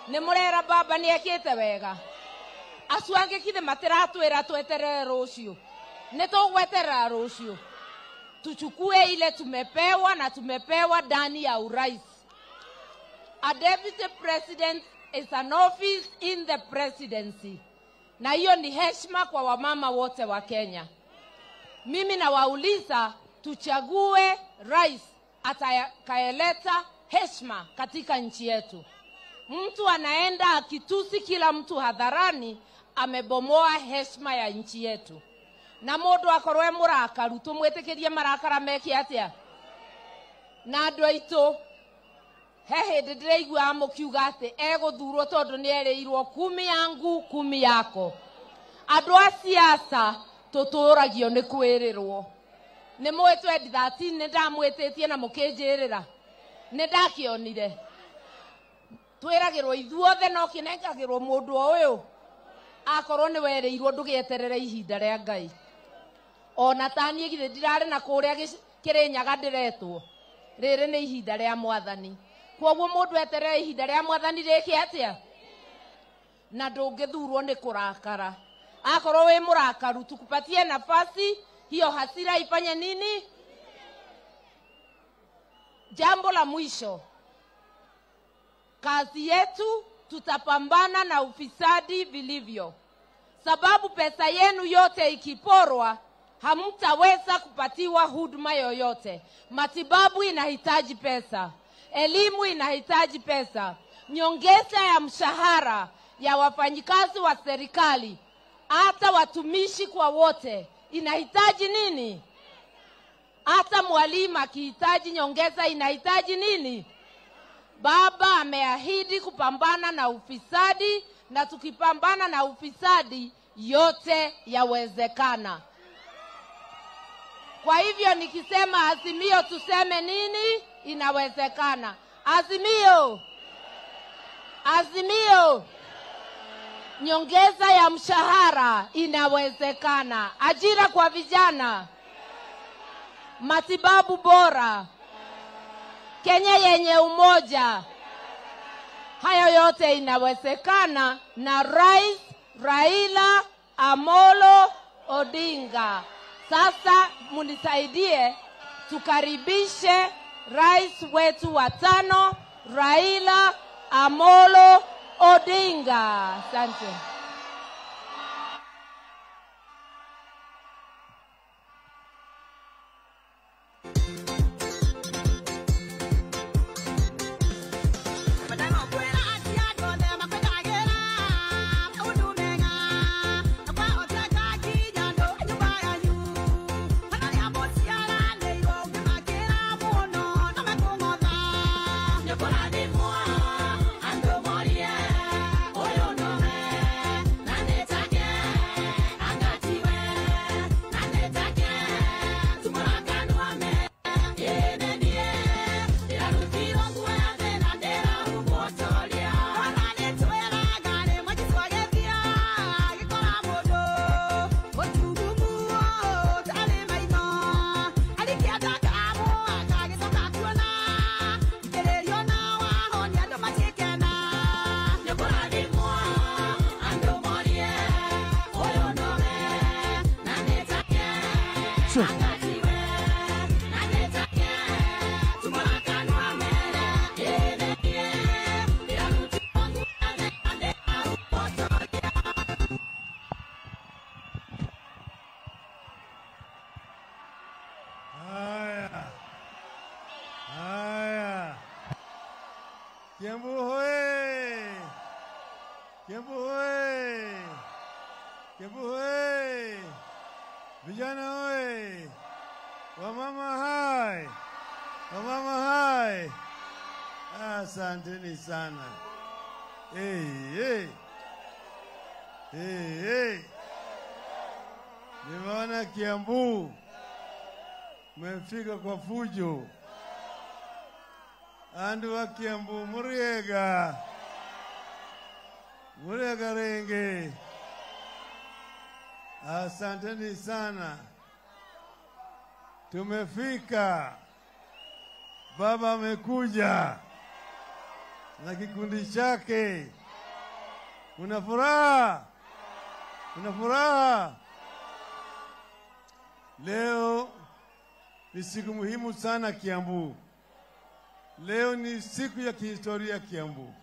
Ni murera baba ni ekite wega. Acu angi kithe matiratwira tweterere rucio. Ni tugweterera rucio. Tuchukue ile tumepewa, na tumepewa ndani ya urais. A deputy president is an office in the presidency. Na hiyo ni heshima kwa wamama wote wa Kenya. Mimi nawauliza tuchague rais atakayeleta heshima katika nchi yetu. Mtu anaenda akitusi kila mtu hadharani, amebomoa heshima ya nchi yetu. Na mundu akorwe murakaru tumwitikirie marakara meke atia? Na andu aitu he hindi ndiraigua mukiuga ati eguthurwo tondu nieriirwo kumi yangu kumi yako. Andu a siasa tuturagio ni kwirirwo. Ni mwe 2013 ni ndamwititie na mukinjirira, ni ndakionire. Twiragirwo ithuothe no kinengagirwo mundu uyu akorwo ni wereirwo ndugieterere ihinda ria Ngai. Ona tanie githe ndirari na kuria Kirinyaga ndiretwo, riri ni ihinda ria Mwathani. Koguo mundu eterere ihinda ria Mwathani riki atia? Na ndungithurwo ni kurakara. Akorwo wi murakaru tukupatie nafasi hiyo, hasira ifanye nini? Jambo la mwisho, kazi yetu tutapambana na ufisadi vilivyo. Sababu pesa yenu yote ikiporwa, hamtaweza kupatiwa huduma yoyote. Matibabu inahitaji pesa, elimu inahitaji pesa, nyongeza ya mshahara ya wafanyikazi wa serikali, hata watumishi kwa wote inahitaji nini? Hata mwalimu akihitaji nyongeza inahitaji nini? Baba ameahidi kupambana na ufisadi na tukipambana na ufisadi, yote yawezekana. Kwa hivyo nikisema Azimio tuseme nini? Inawezekana. Azimio! Azimio! Nyongeza ya mshahara inawezekana. Ajira kwa vijana, matibabu bora, Kenya yenye umoja. Hayo yote inawezekana na Rais Raila Amolo Odinga. Sasa munisaidie tukaribishe rais wetu wa 5, Raila Amolo Odinga. Asante. Haya. Kiambu hoye! Kiambu hoye! Kiambu hoye! Vijana hoye! Wamama hai! Wamama hai! Asanteni sana. Hey, hey. Hey, hey. Nimeona Kiambu mmefika kwa fujo. Andu wa Kiambu muriega. Muriega renge. Asanteni sana. Tumefika. Baba amekuja na kikundi chake. Kuna furaha. Kuna furaha. Leo ni siku muhimu sana Kiambu. Leo ni siku ya kihistoria Kiambu.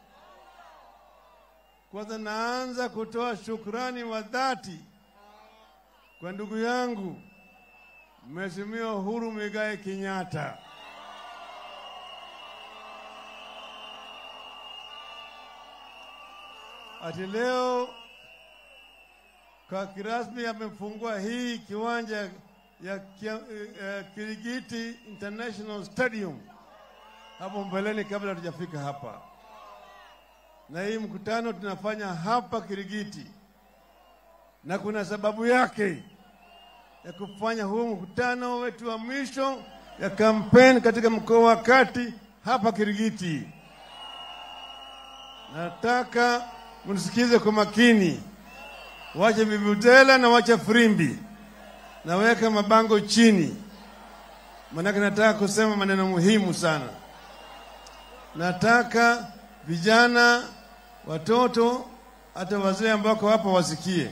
Kwanza naanza kutoa shukrani wa dhati kwa ndugu yangu Mheshimiwa Uhuru Muigai Kenyatta. Ati leo kwa kirasmi amefungua hii kiwanja ya Kirigiti International Stadium hapo mbeleni kabla hatujafika hapa. Na hii mkutano tunafanya hapa Kirigiti, na kuna sababu yake ya kufanya huu mkutano wetu wa mwisho ya kampeni katika mkoa wa Kati hapa Kirigiti. Nataka mnisikize kwa makini. Wache vivutela na wache frimbi. Naweka mabango chini. Manake nataka kusema maneno muhimu sana. Nataka vijana, watoto, hata wazee ambao hapa wasikie.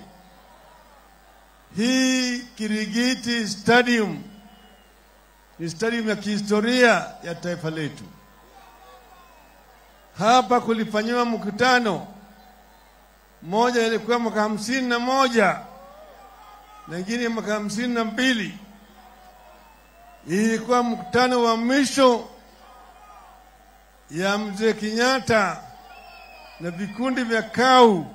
Hii Kirigiti Stadium ni stadium ya kihistoria ya taifa letu. Hapa kulifanywa mkutano moja, ilikuwa mwaka 51 na nyingine mwaka 52. Ilikuwa mkutano wa mwisho ya Mzee Kenyatta na vikundi vya KAU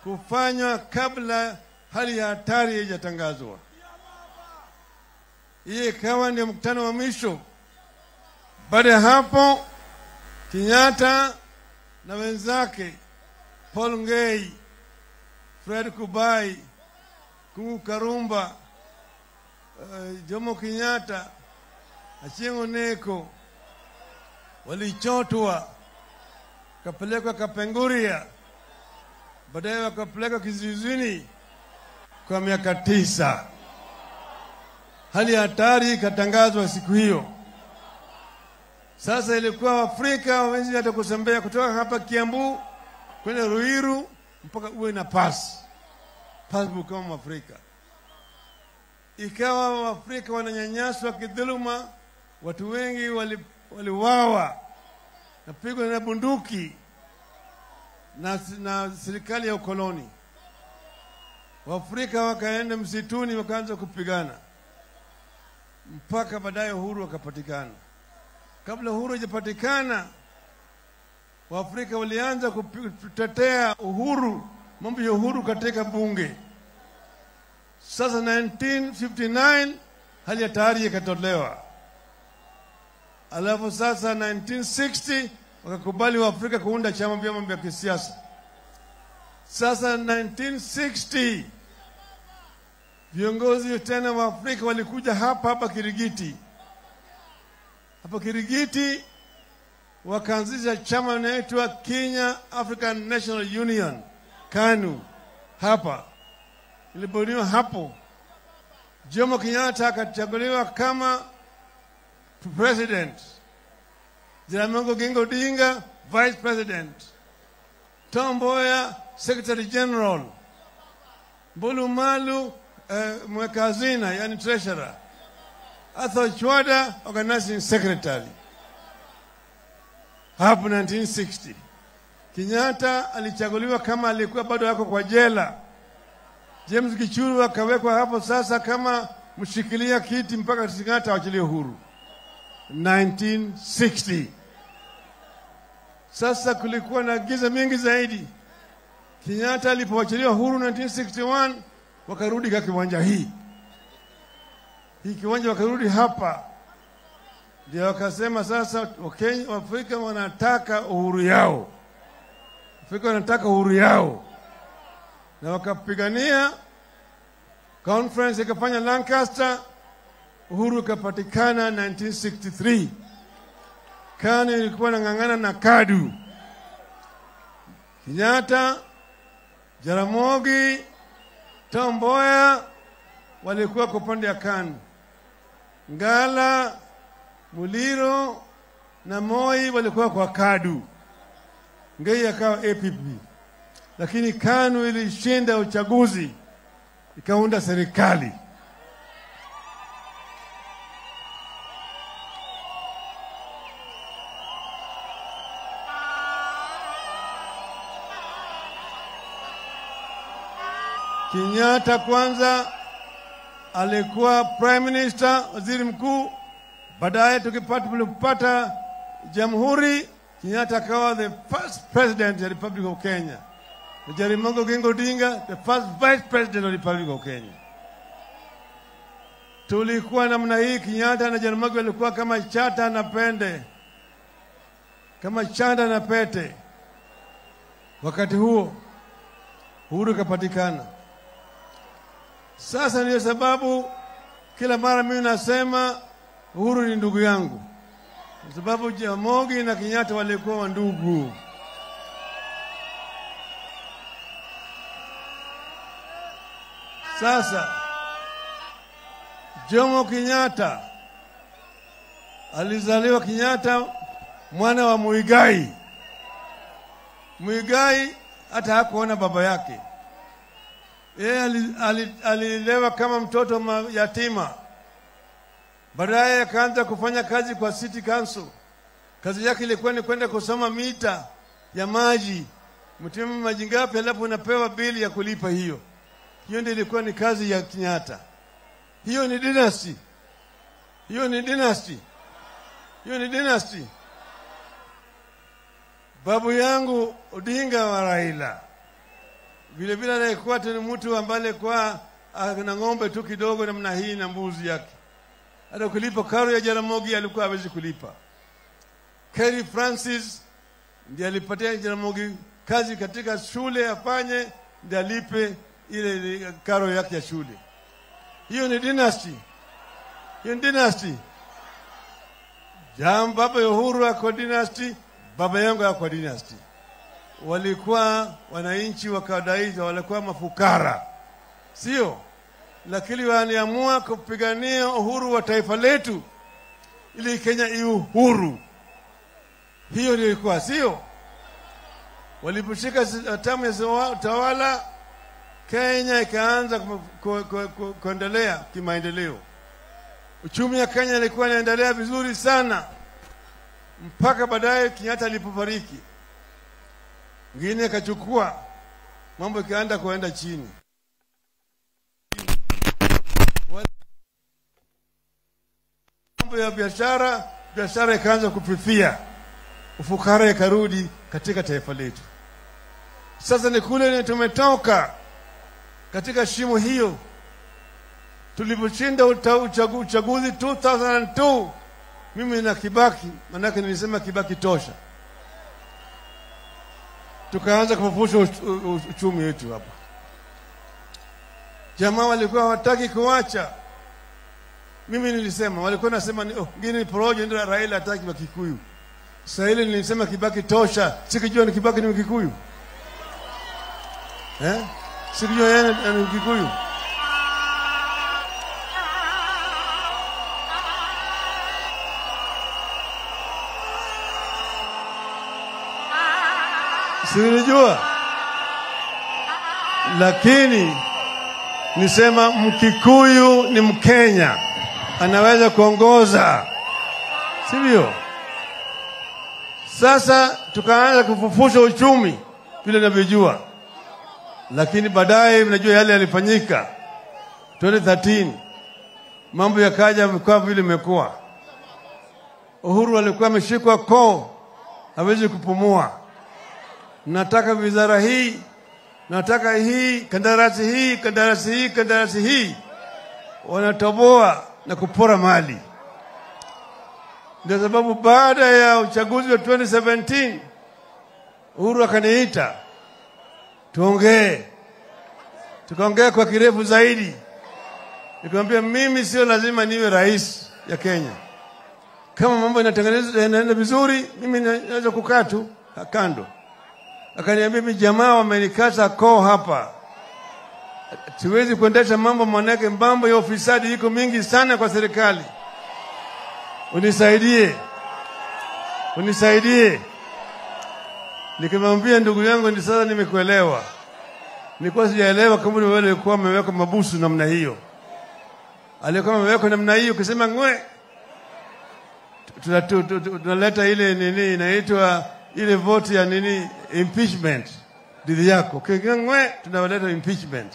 kufanywa kabla hali ya hatari haijatangazwa. Hii ikawa ndio mkutano wa mwisho. Baada ya hapo Kenyatta na wenzake Paul Ngei, Fred Kubai, Kungu Karumba, Jomo Kenyatta, Achieng' Oneko walichotwa, kapelekwa Kapenguria, baadaye wakapelekwa kizuizini kwa miaka 9. Hali ya hatari ikatangazwa siku hiyo. Sasa ilikuwa Afrika hawezi hata kutembea kutoka hapa Kiambu kwenda Ruiru mpaka uwe na passport kama Afrika. Ikawa Afrika wananyanyaswa kidhuluma, watu wengi waliuawa napigwa na bunduki na serikali ya ukoloni. Waafrika wakaenda msituni wakaanza kupigana mpaka baadaye uhuru wakapatikana. Kabla uhuru hujapatikana, Waafrika walianza kutetea uhuru, mambo ya uhuru katika bunge. Sasa 1959 hali ya hatari ikatolewa. Alafu sasa 1960 wakakubali Waafrika kuunda chama vyama vya kisiasa. Sasa 1960 viongozi tena wa Afrika walikuja hapa Kirigiti. Hapa Kirigiti wakaanzisha chama inaitwa Kenya African National Union, KANU. Hapa ilibuniwa hapo. Jomo Kenyatta akachaguliwa kama president, Jaramogi Oginga Odinga vice president, Tom Mboya secretary general, Mbulu Malu mweka hazina, yani treasurer, Arthur Ochwada organizing secretary. Hapo 1960 Kenyatta alichaguliwa kama alikuwa bado yako kwa jela. James Gichuru akawekwa hapo sasa kama mshikilia kiti mpaka Kenyatta aachiliwe huru 1960. Sasa kulikuwa na giza mingi zaidi. Kenyatta alipoachiliwa huru 1961 wakarudi kwa kiwanja hii. Hii kiwanja wakarudi hapa. Ndio wakasema sasa Wakenya, Afrika wanataka uhuru yao. Afrika wanataka uhuru yao. Na wakapigania conference ikafanya Lancaster, uhuru ukapatikana 1963. KANU ilikuwa inang'ang'ana na KADU. Kenyatta, Jaramogi, Tom Mboya walikuwa kwa upande ya KANU. Ngala, Muliro na Moi walikuwa kwa KADU. Ngei akawa APP. Lakini KANU ilishinda uchaguzi, ikaunda serikali. Kenyatta kwanza alikuwa prime minister, waziri mkuu. Baadaye tulipata jamhuri, Kenyatta akawa the first president of the Republic of Kenya. Jaramogi Oginga Odinga the first vice president of the Republic of Kenya. Tulikuwa namna hii, Kenyatta na Jaramogi walikuwa kama chata na pende, kama chanda na pete. Wakati huo uhuru ukapatikana. Sasa ndio sababu kila mara mimi nasema Uhuru ni ndugu yangu, kwa sababu Jaramogi na Kenyatta walikuwa ndugu. Sasa Jomo Kenyatta alizaliwa Kenyatta mwana wa Muigai. Muigai hata hakuona baba yake. Yeye alilelewa kama mtoto yatima. Baadaye akaanza kufanya kazi kwa City Council. Kazi yake ilikuwa ni kwenda kusoma mita ya maji. Mtumie maji ngapi alafu unapewa bili ya kulipa hiyo. Hiyo ndio ilikuwa ni kazi ya Kenyatta. Hiyo ni dynasty. Hiyo ni dynasty. Hiyo ni dynasty. Babu yangu Odinga wa Raila vile vile alikuwa ni mtu ambaye alikuwa ana ng'ombe tu kidogo namna hii na mbuzi yake. Hata kulipa karo ya Jaramogi alikuwa hawezi kulipa. Kerry Francis ndiye alipatia Jaramogi kazi katika shule afanye ndiye alipe ile karo yake ya shule. Hiyo ni dynasty. Hiyo ni dynasty. Jambo baba Uhuru ako dynasty, baba yangu ako dynasty. Walikuwa wananchi wa kawaida, walikuwa mafukara, sio? Lakini waliamua kupigania uhuru wa taifa letu ili Kenya iwe huru. Hiyo ndio ilikuwa, sio? Waliposhika hatamu ya utawala, Kenya ikaanza kuendelea kimaendeleo. Uchumi wa Kenya ilikuwa inaendelea vizuri sana mpaka baadaye Kenyatta alipofariki. Mwingine akachukua, mambo ikaanza kuenda chini. Mambo ya biashara ikaanza kufifia. Ufukara ikarudi katika taifa letu. Sasa ni kule ni tumetoka katika shimo hiyo. Tuliposhinda uchaguzi 2002, mimi na Kibaki, manake nilisema Kibaki tosha. Tukaanza kufufusha uchumi wetu hapa. Jamaa walikuwa hawataki kuacha. Mimi nilisema, walikuwa nasema ngine porojo ndio Raila hataki wa Kikuyu. Sasa ile nilisema Kibaki tosha, sikijua ni Kibaki ni Mkikuyu. Sikijua yeye ni Mkikuyu. Silijua. Lakini nisema Mkikuyu ni Mkenya, anaweza kuongoza, sivyo? Sasa tukaanza kufufusha uchumi vile ninavyojua. Lakini baadaye mnajua yale yalifanyika 2013, mambo yakaja kwa vile imekuwa. Uhuru alikuwa ameshikwa koo, hawezi kupumua. Nataka wizara hii, nataka hii, kandarasi hii, kandarasi hii, kandarasi hii. Wanatoboa na kupora mali. Ndio sababu baada ya uchaguzi wa 2017 Uhuru akaniita tuongee. Tukaongea kwa kirefu zaidi. Nikamwambia mimi sio lazima niwe rais ya Kenya. Kama mambo yanatengenezwa yanaenda vizuri, mimi naweza kukaa tu kando. Akaniambia mimi jamaa wamenikata koo hapa. Siwezi kuendesha mambo, manake mambo ya ufisadi iko mingi sana kwa serikali. Unisaidie. Unisaidie. Nikamwambia ndugu yangu, ni sasa nimekuelewa. Nilikuwa sijaelewa kama wewe ulikuwa umeweka mabusu namna hiyo. Alikuwa ameweka namna hiyo kusema ngwe tunaleta ile nini inaitwa ile vote ya nini impeachment dhidi yako. Kingwe tunaleta impeachment.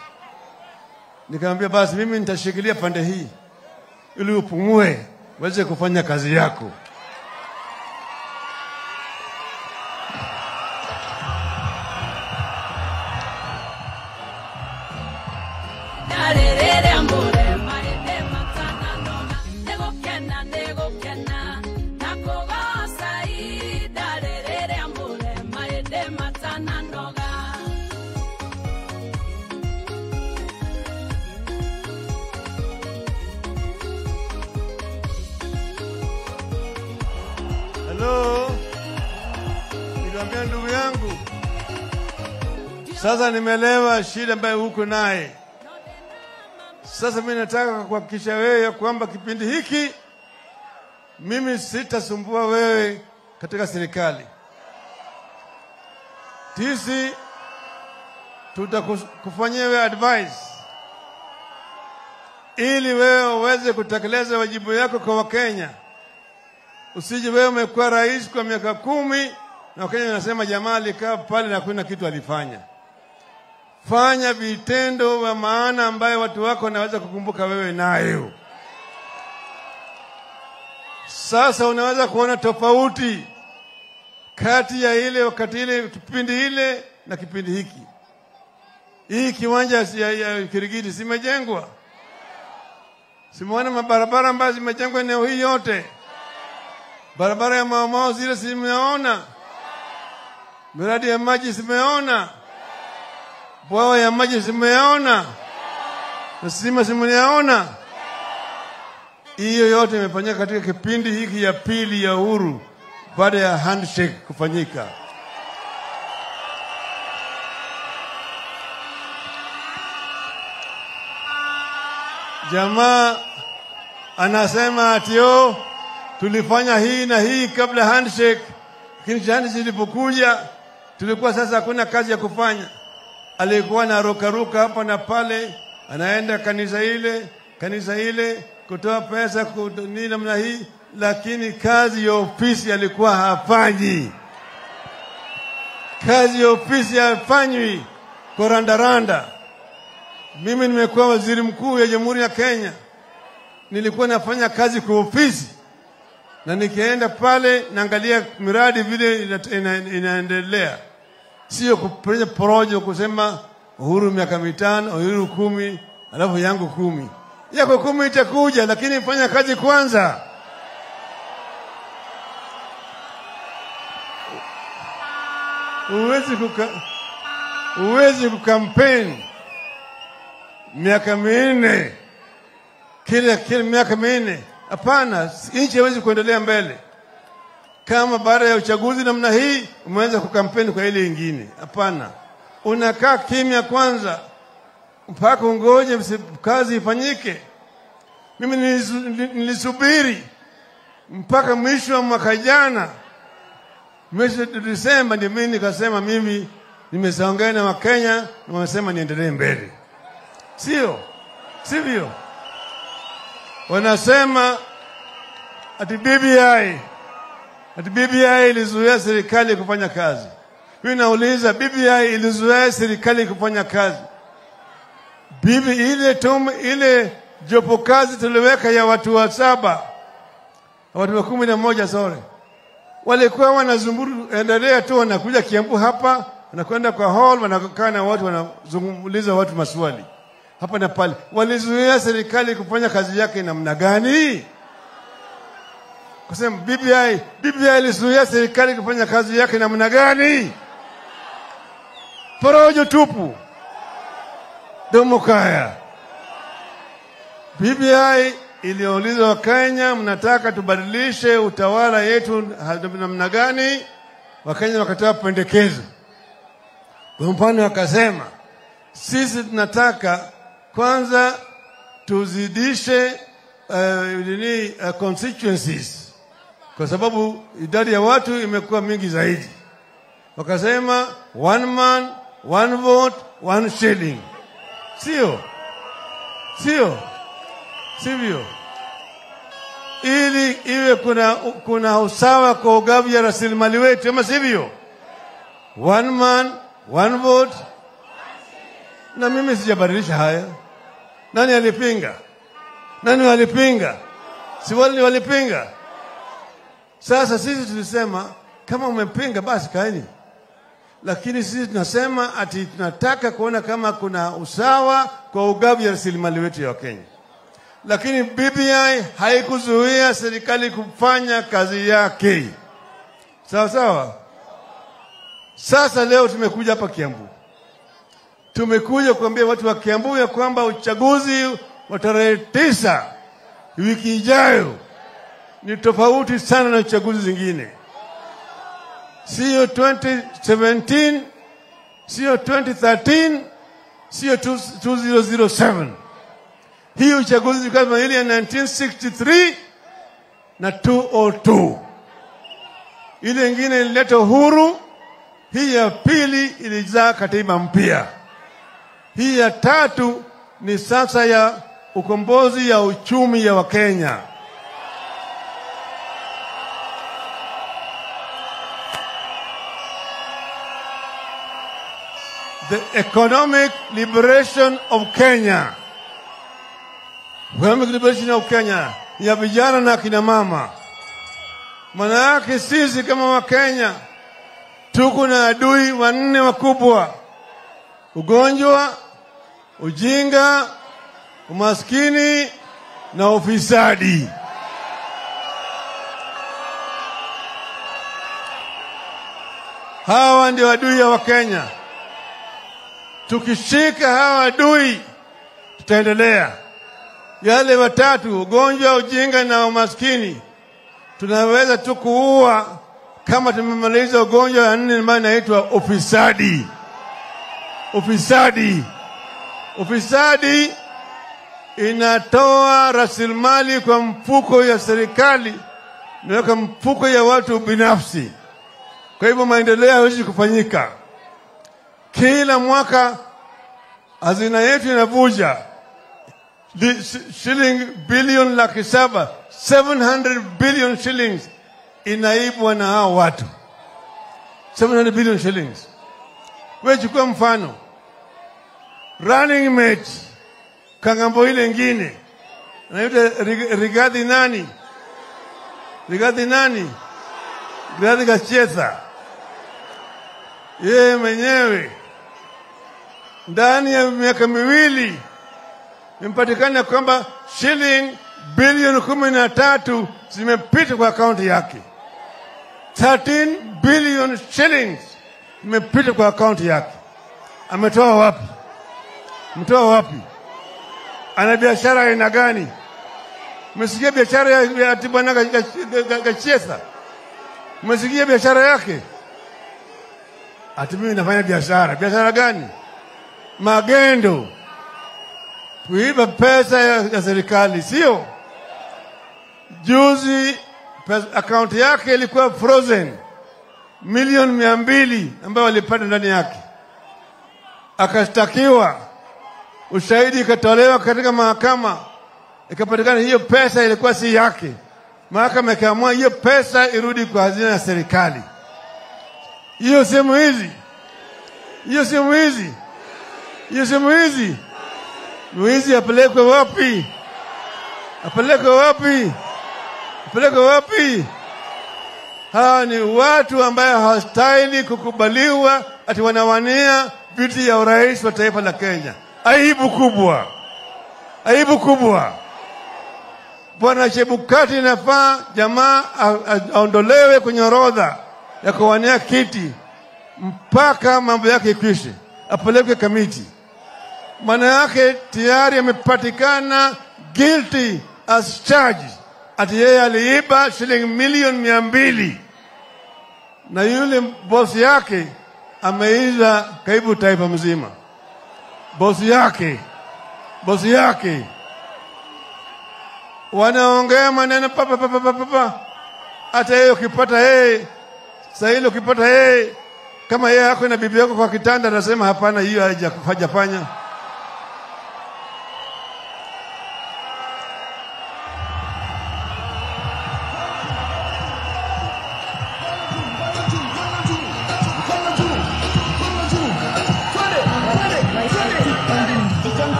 Nikamwambia basi mimi nitashikilia pande hii ili upumue uweze kufanya kazi yako. Hello. Nikamwambia ndugu yangu, sasa nimeelewa shida ambayo huko naye. Sasa mimi nataka kuhakikisha wewe kwamba kipindi hiki mimi sitasumbua wewe katika serikali. Sisi tutakufanyia wewe advice ili wewe uweze kutekeleza wajibu yako kwa Wakenya. Usije wewe umekuwa rais kwa miaka 10 na Wakenya wanasema jamaa alikaa pale na hakuna kitu alifanya. Fanya vitendo vya maana ambayo watu wako wanaweza kukumbuka wewe nayo. Sasa unaweza kuona tofauti kati ya ile wakati ile kipindi ile na kipindi hiki. Hii kiwanja ya Kirigiti simejengwa. Simuona mabarabara ambazo zimejengwa eneo hii yote. Barabara ya Mau Mau zile simeona. Miradi ya maji simeona, bwawa ya maji simeona, na stima simeona. Hiyo yote imefanyika katika kipindi hiki ya pili ya uhuru baada ya handshake kufanyika. Jamaa anasema ati tulifanya hii na hii kabla handshake, lakini handshake ilipokuja tulikuwa sasa hakuna kazi ya kufanya. Alikuwa anaruka ruka hapa na pale, anaenda kanisa ile kutoa pesa ni namna hii, lakini kazi ya ofisi alikuwa hafanyi. Kazi ya ofisi hafanywi kwa randaranda. Mimi nimekuwa waziri mkuu ya Jamhuri ya Kenya, nilikuwa nafanya kazi kwa ofisi, na nikienda pale naangalia miradi vile inaendelea, sio kupenya porojo kusema Uhuru miaka 5, Uhuru 10, alafu yangu 10. Yako 10 itakuja, lakini fanya kazi kwanza. Huwezi kukampeni miaka 4 kila miaka 4. Hapana, nchi haiwezi kuendelea mbele kama baada ya uchaguzi namna hii umeanza kukampeni kwa ile nyingine. Hapana, unakaa kimya kwanza mpaka ungoje kazi ifanyike. Mimi nilisubiri mpaka mwisho wa mwaka jana, mwezi Desemba, ndio mimi nikasema mimi nimeongea na Wakenya na wamesema niendelee mbele. Sio? Sivyo? Wanasema ati BBI ilizuia serikali kufanya kazi. Mimi nauliza, BBI ilizuia serikali kufanya kazi? BBI ile jopo kazi tuliweka ya watu wa 7, watu wa 11, sorry, walikuwa wanazunguru endelea tu, wanakuja Kiambu hapa, wanakwenda kwa hall, wanakaa na watu, wanazungumza watu maswali hapa na pale. Walizuia serikali kufanya kazi yake namna gani? Kusema BBI ilizuia serikali kufanya kazi yake namna gani? Porojo tupu. Domokaya. BBI iliuliza Wakenya, mnataka tubadilishe utawala yetu namna gani? Wakenya wakatoa pendekezo. Kwa mfano wakasema, sisi tunataka kwanza tuzidishe constituencies, kwa sababu idadi ya watu imekuwa mingi zaidi. Wakasema one man, one vote, one shilling. Sio? Sivyo? Ili iwe kuna usawa kwa ugavi ya rasilimali wetu, ama sivyo? One man, one vote. Na mimi sijabadilisha haya. Nani alipinga? Nani walipinga? Si wale walipinga? Sasa sisi tulisema kama umepinga basi kaeni. Lakini sisi tunasema ati tunataka kuona kama kuna usawa kwa ugavi ya rasilimali wetu ya Kenya. Lakini BBI haikuzuia serikali kufanya kazi yake. Sawa sawa? Sasa leo tumekuja hapa Kiambu. Tumekuja kuambia watu wa Kiambu ya kwamba uchaguzi wa tarehe 9 wiki ijayo ni tofauti sana na uchaguzi zingine. Sio 2017, sio 2013, sio 2007. Hii uchaguzi kama ile ya 1963 na 202. Ile nyingine ilileta uhuru, hii ya pili ilizaa katiba mpya. Hii ya tatu ni sasa ya ukombozi ya uchumi ya Wakenya. The economic liberation of Kenya. Economic liberation of Kenya ya vijana na kina mama. Maana yake sisi kama Wakenya tuko na adui wanne wakubwa: ugonjwa, ujinga, umaskini na ufisadi. Hawa ndio adui ya Wakenya. Tukishika hawa adui tutaendelea. Yale watatu, ugonjwa, ujinga na umaskini, tunaweza tu kuua kama tumemaliza ugonjwa wa nne ambao unaitwa ufisadi. Ufisadi. Ufisadi inatoa rasilimali kwa mfuko ya serikali na kwa mfuko ya watu binafsi. Kwa hivyo maendeleo hayawezi kufanyika. Kila mwaka hazina yetu inavuja shilingi bilioni 700,000, 700 billion shillings inaibwa na hao watu. 700 billion shillings. Wewe chukua mfano, running mate kangambo ile nyingine anaitwa Rigathi nani? Rigathi nani? Rigathi Gachagua. Yeye mwenyewe ndani ya miaka miwili imepatikana kwamba shilingi bilioni 13 zimepita kwa akaunti yake. 13 billion shillings imepita kwa akaunti yake. Ametoa wapi? Mtoa wapi? Ana biashara aina gani? Umesikia biashara ya Bwana Gachagua? Umesikia biashara yake? Ati mimi nafanya biashara. Biashara gani? Magendo. Kuiba pesa ya serikali, sio? Juzi akaunti yake ilikuwa frozen. Milioni 200 ambayo walipata ndani yake. Akashtakiwa. Ushahidi ikatolewa katika mahakama. Ikapatikana hiyo pesa ilikuwa si yake. Mahakama ikaamua hiyo pesa irudi kwa hazina ya serikali. Hiyo sehemu hizi. Hiyo sehemu hizi. Hiyo sehemu hizi. Mwizi apelekwe wapi? Apelekwe wapi? Apelekwe wapi? Hawa ni watu ambao hawastahili kukubaliwa ati wanawania viti ya urais wa taifa la Kenya. Aibu kubwa. Aibu kubwa. Bwana Chebukati inafaa jamaa aondolewe kwenye orodha ya kuwania kiti mpaka mambo yake ikwishe, apelekwe kamiti. Maana yake tayari amepatikana guilty as charged, ati yeye aliiba shilingi milioni 200 na yule bosi yake ameiza karibu taifa mzima. Bosi yake wanaongea maneno pa pa pa pa pa. Hata yeye ukipata yeye, sasa ile ukipata yeye, kama yeye yako na bibi yako kwa kitanda, anasema hapana, hiyo hajafanya.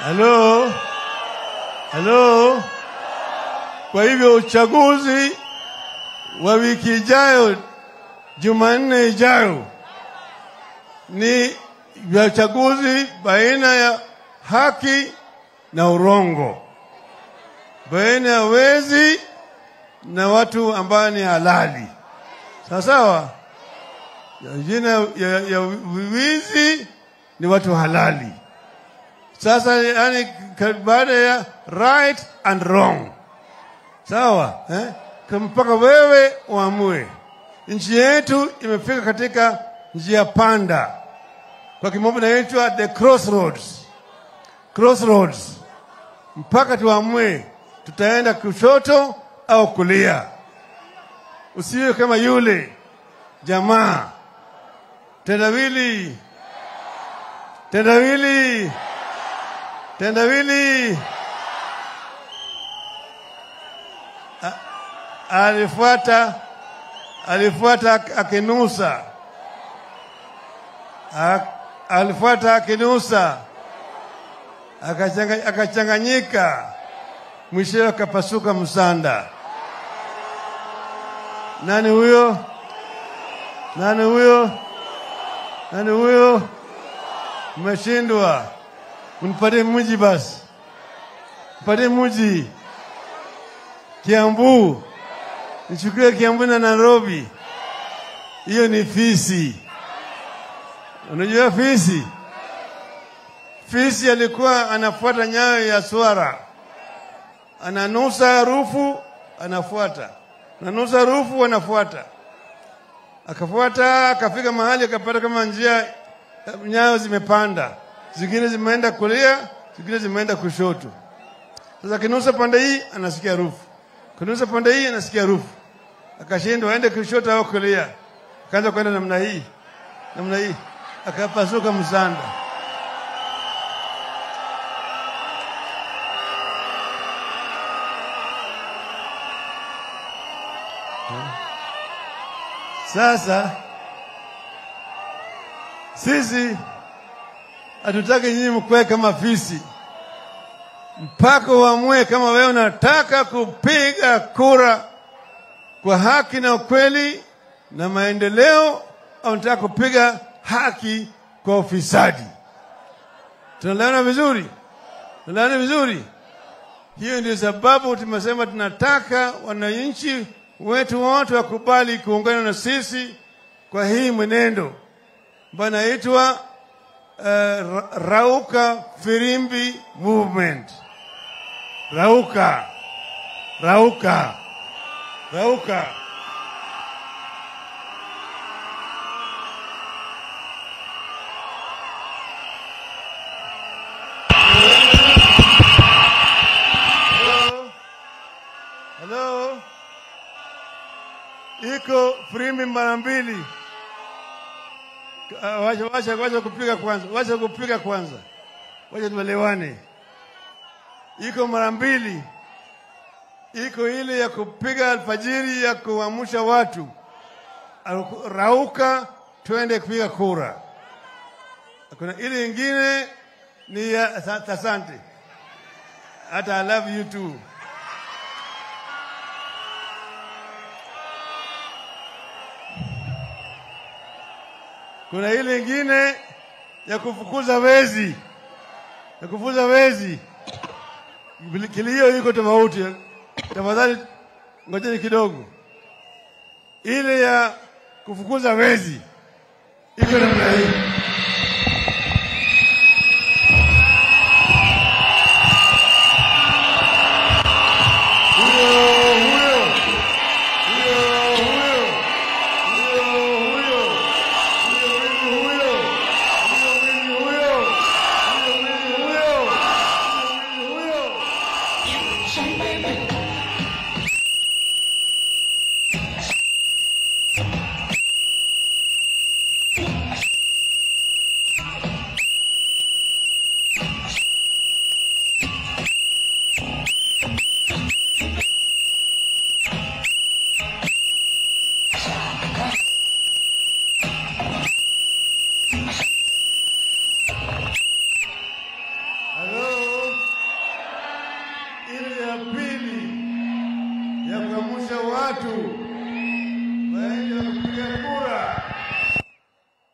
Hello? Hello? Kwa hivyo uchaguzi wa wiki ijayo, Jumanne ijayo, ni uchaguzi baina ya haki na urongo, baina ya wezi na watu ambao ni halali. Sawa sawa? Jina ya wizi ni watu halali. Sasa yani baada ya right and wrong. Sawa, eh? Mpaka wewe uamue. Nchi yetu imefika katika njia panda. Kwa kimombo inaitwa the crossroads. Crossroads. Mpaka tuamue tutaenda kushoto au kulia. Usiwe kama yule jamaa. Tendawili. Tendawili. Tendawili. Alifuata akinusa. Alifuata akinusa. Akachanganyika. Mwishowe akapasuka msanda. Nani huyo? Nani huyo? Nani huyo? Mmeshindwa. Mnipatie mji basi. Mpatie mji Kiambu, nichukue Kiambu na Nairobi. Hiyo ni fisi. Unajua fisi? Fisi alikuwa anafuata nyayo ya swara, ananusa harufu anafuata, ananusa harufu anafuata, akafuata akafika mahali akapata kama njia, nyayo zimepanda, zingine zimeenda kulia, zingine zimeenda kushoto. Sasa kinusa pande hii anasikia harufu, kinusa pande hii anasikia harufu, akashindwa aende kushoto au kulia, akaanza kwenda namna hii namna hii, akapasuka msanda. Sasa sisi hatutaki nyinyi mkue kama fisi, mpaka uamue kama wewe unataka kupiga kura kwa haki na ukweli na maendeleo, au unataka kupiga haki kwa ufisadi. Tunaelewana vizuri? Tunaelewana vizuri? Hiyo ndio sababu tumesema tunataka wananchi wetu wote wakubali kuungana na sisi kwa hii mwenendo ambayo inaitwa Rauka Firimbi Movement. Rauka, Rauka, Rauka. Hello. Iko firimbi mara mbili. Wacha kupiga kwanza. Wacha kupiga kwanza. Wacha tuelewane. Iko mara mbili. Iko ile ya kupiga alfajiri ya kuamsha watu. Rauka twende kupiga kura. Kuna ile nyingine ni ya asante. Hata I love you too. Kuna ile nyingine ya kufukuza wezi. Ya kufukuza wezi. Kilio iko tofauti. Tafadhali ngojeni kidogo. Ile ya kufukuza wezi iko namna hii.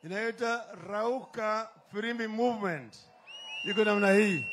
Inaitwa Rauka Firimbi Movement. Iko namna hii.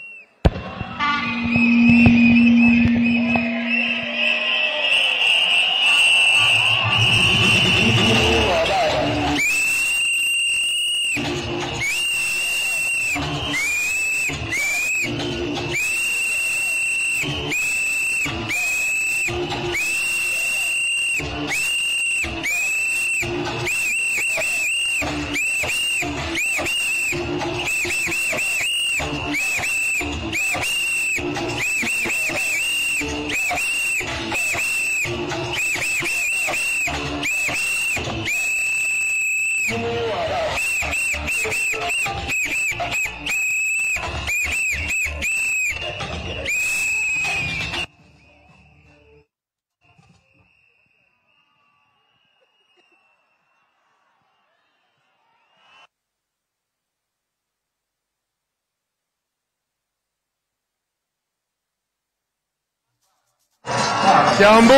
Kiambu,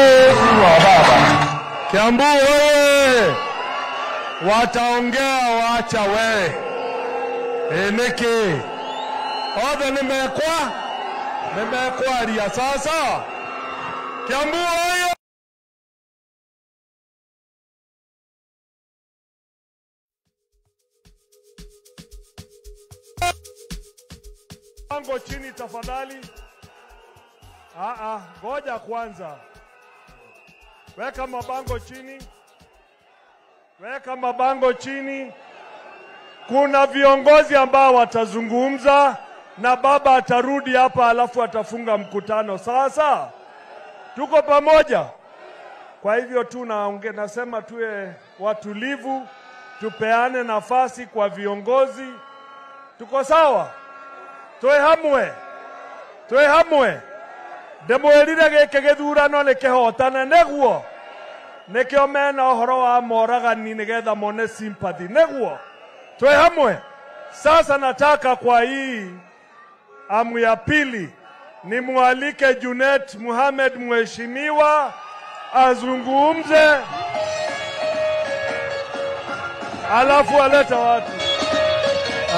Kiambu wewe, wataongea waacha wewe. Eneke, othe nimekwa, Nimekwaria sasa. Kiambu oye! Bango chini tafadhali. Ngoja kwanza. Weka mabango chini. Weka mabango chini. Kuna viongozi ambao watazungumza na baba atarudi hapa alafu atafunga mkutano. Sasa tuko pamoja. Kwa hivyo tu nasema tuwe watulivu, tupeane nafasi kwa viongozi. Tuko sawa? Tuwe hamwe. Tuwe hamwe. Ndimwirire giki githurano ni kihotane niguo nikio mena uhoro wa moragani nigetha mone sympathy niguo. Tuwe hamwe. Sasa nataka kwa hii amu ya pili nimwalike Junet Mohamed mheshimiwa azungumze, alafu aleta watu.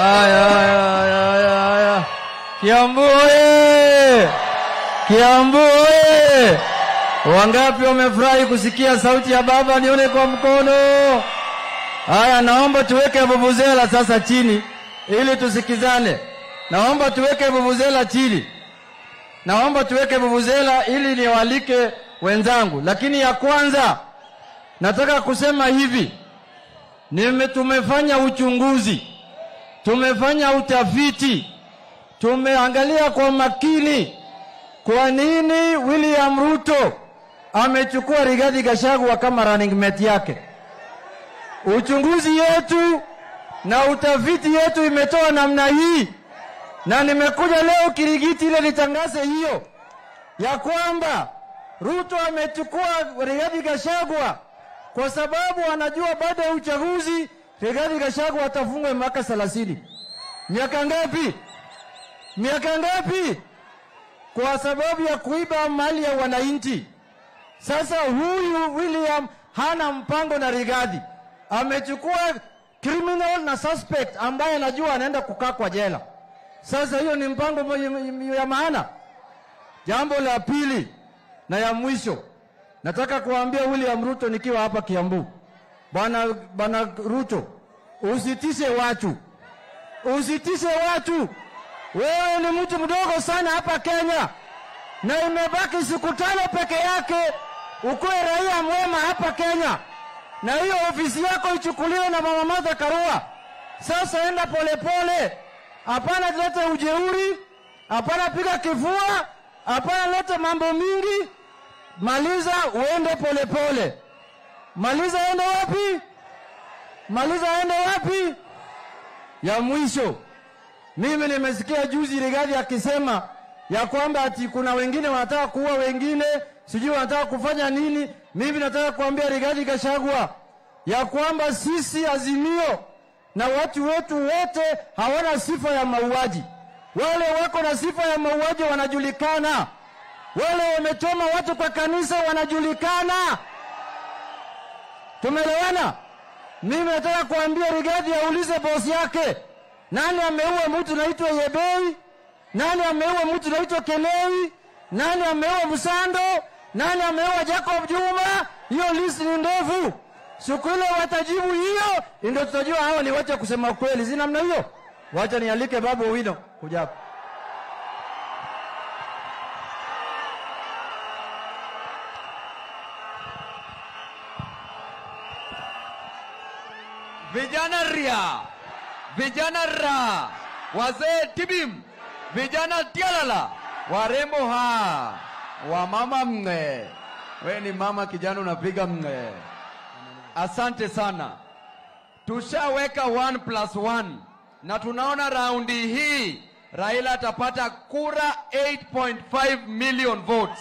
Aya, aya, aya, aya. Kiambu oye! Kiambu oye! Wangapi wamefurahi kusikia sauti ya baba? Nione kwa mkono. Haya, naomba tuweke vuvuzela sasa chini ili tusikizane. Naomba tuweke vuvuzela chini. Naomba tuweke vuvuzela ili niwalike wenzangu. Lakini ya kwanza nataka kusema hivi. Tumefanya uchunguzi. Tumefanya utafiti. Tumeangalia kwa makini kwa nini William Ruto amechukua Rigathi Gachagua kama running mate yake. Uchunguzi yetu na utafiti yetu imetoa namna hii. Na nimekuja leo Kirigiti ile nitangaze hiyo ya kwamba Ruto amechukua Rigathi Gachagua kwa sababu anajua baada ya uchaguzi Rigathi Gachagua atafungwa miaka 30. Miaka ngapi? Miaka ngapi? Kwa sababu ya kuiba mali ya wananchi. Sasa huyu William hana mpango na Rigathi. Amechukua criminal na suspect ambaye anajua anaenda kukaa kwa jela. Sasa hiyo ni mpango ya maana. Jambo la pili na ya mwisho, nataka kuambia William Ruto nikiwa hapa Kiambu. Bwana Ruto, usitishe watu. Usitishe watu. Wewe ni mtu mdogo sana hapa Kenya. Na imebaki siku 5 peke yake ukuwe raia mwema hapa Kenya. Na hiyo ofisi yako ichukuliwe na Mama Martha Karua. Sasa enda polepole. Hapana lete ujeuri, hapana piga kifua, hapana lete mambo mingi. Maliza uende polepole. Maliza uende wapi? Maliza uende wapi? Ya mwisho, mimi nimesikia juzi Rigathi akisema ya kwamba ati kuna wengine wanataka kuua wengine, sijui wanataka kufanya nini. Mimi nataka kuambia Rigathi Gachagua ya kwamba sisi Azimio na watu wetu wote hawana sifa ya mauaji. Wale wako na sifa ya mauaji wanajulikana. Wale wamechoma watu kwa kanisa wanajulikana. Tumeelewana? Mimi nataka kuambia Rigathi aulize boss yake, nani ameua mtu naitwa Yebei? Nani ameua mtu naitwa Kenei? Nani ameua Musando? Nani ameua Jacob Juma? Hiyo list ni ndefu. Siku ile watajibu hiyo, ndio tutajua hawa ni wacha kusema kweli. Si namna hiyo? Wacha nialike Babu Owino kuja hapa. Vijana ria, vijana ra, wazee tibim, vijana tialala, warembo ha, wamama mne. We ni mama kijana unapiga mne. Asante sana. Tushaweka 1+1 na tunaona raundi hii Raila atapata kura 8.5 million votes.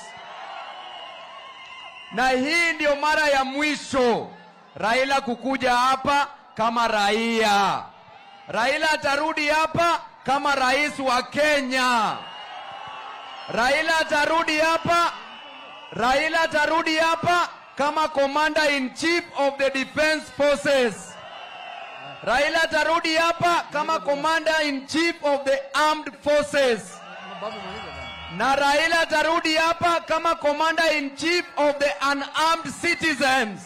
Na hii ndio mara ya mwisho Raila kukuja hapa kama raia. Raila atarudi hapa kama rais wa Kenya. Raila atarudi hapa. Raila atarudi hapa kama Commander in Chief of the Defense Forces. Raila atarudi hapa kama Commander in Chief of the Armed Forces. Na Raila atarudi hapa kama commander in chief of the unarmed citizens.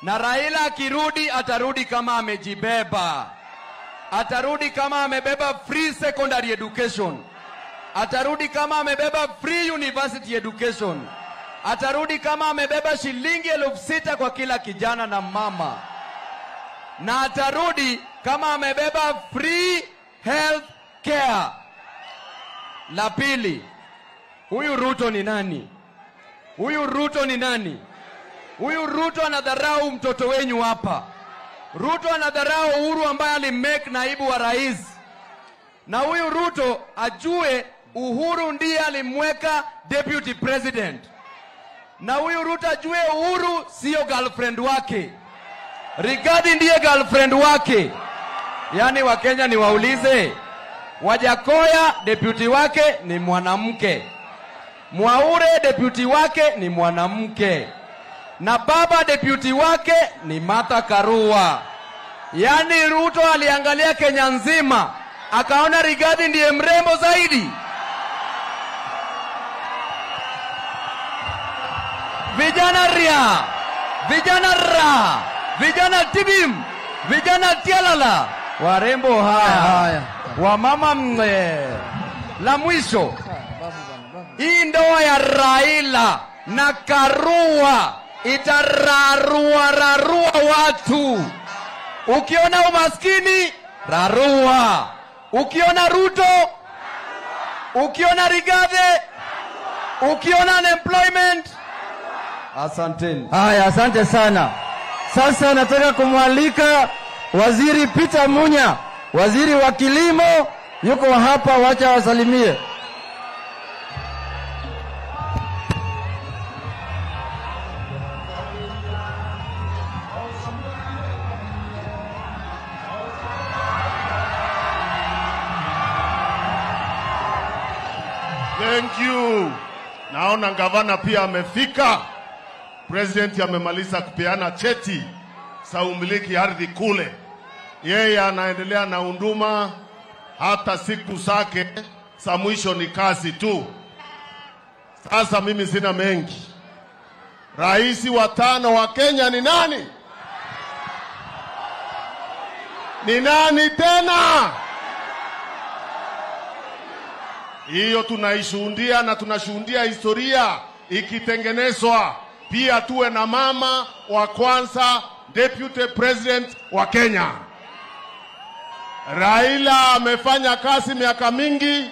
Na Raila akirudi atarudi kama amejibeba. Atarudi kama amebeba free secondary education. Atarudi kama amebeba free university education. Atarudi kama amebeba shilingi 6,000 kwa kila kijana na mama. Na atarudi kama amebeba free health care. La pili, huyu Ruto ni nani? Huyu Ruto ni nani? Huyu Ruto anadharau mtoto wenyu hapa. Ruto anadharau Uhuru ambaye alimake naibu wa rais. Na huyu Ruto ajue Uhuru ndiye alimweka deputy president. Na huyu Ruto ajue Uhuru sio girlfriend wake. Rigathi ndiye girlfriend wake. Yaani Wakenya ni waulize, Wajakoya deputy wake ni mwanamke, Mwaure deputy wake ni mwanamke, na baba deputy wake ni Martha Karua. Yaani Ruto aliangalia Kenya nzima akaona Rigathi ndiye mrembo zaidi. Vijana ria, vijana ra, vijana tibim, vijana tialala, warembo haya, wamama mwe. La mwisho, hii ndoa ya Raila na Karua itararua rarua watu. Ukiona umaskini, rarua. Ukiona Ruto, ukiona Rigathi, ukiona unemployment. Asanteni. Haya, asante sana. Sasa nataka kumwalika Waziri Peter Munya, waziri wa kilimo, yuko hapa, wacha wasalimie. Thank you. Naona gavana pia amefika. President amemaliza kupeana cheti za umiliki ardhi kule. Yeye anaendelea na unduma hata siku zake za mwisho ni kazi tu. Sasa mimi sina mengi. Rais wa 5 wa Kenya ni nani? Ni nani tena? Hiyo tunaishuhudia na tunashuhudia historia ikitengenezwa. Pia tuwe na mama wa kwanza deputy president wa Kenya. Raila amefanya kazi miaka mingi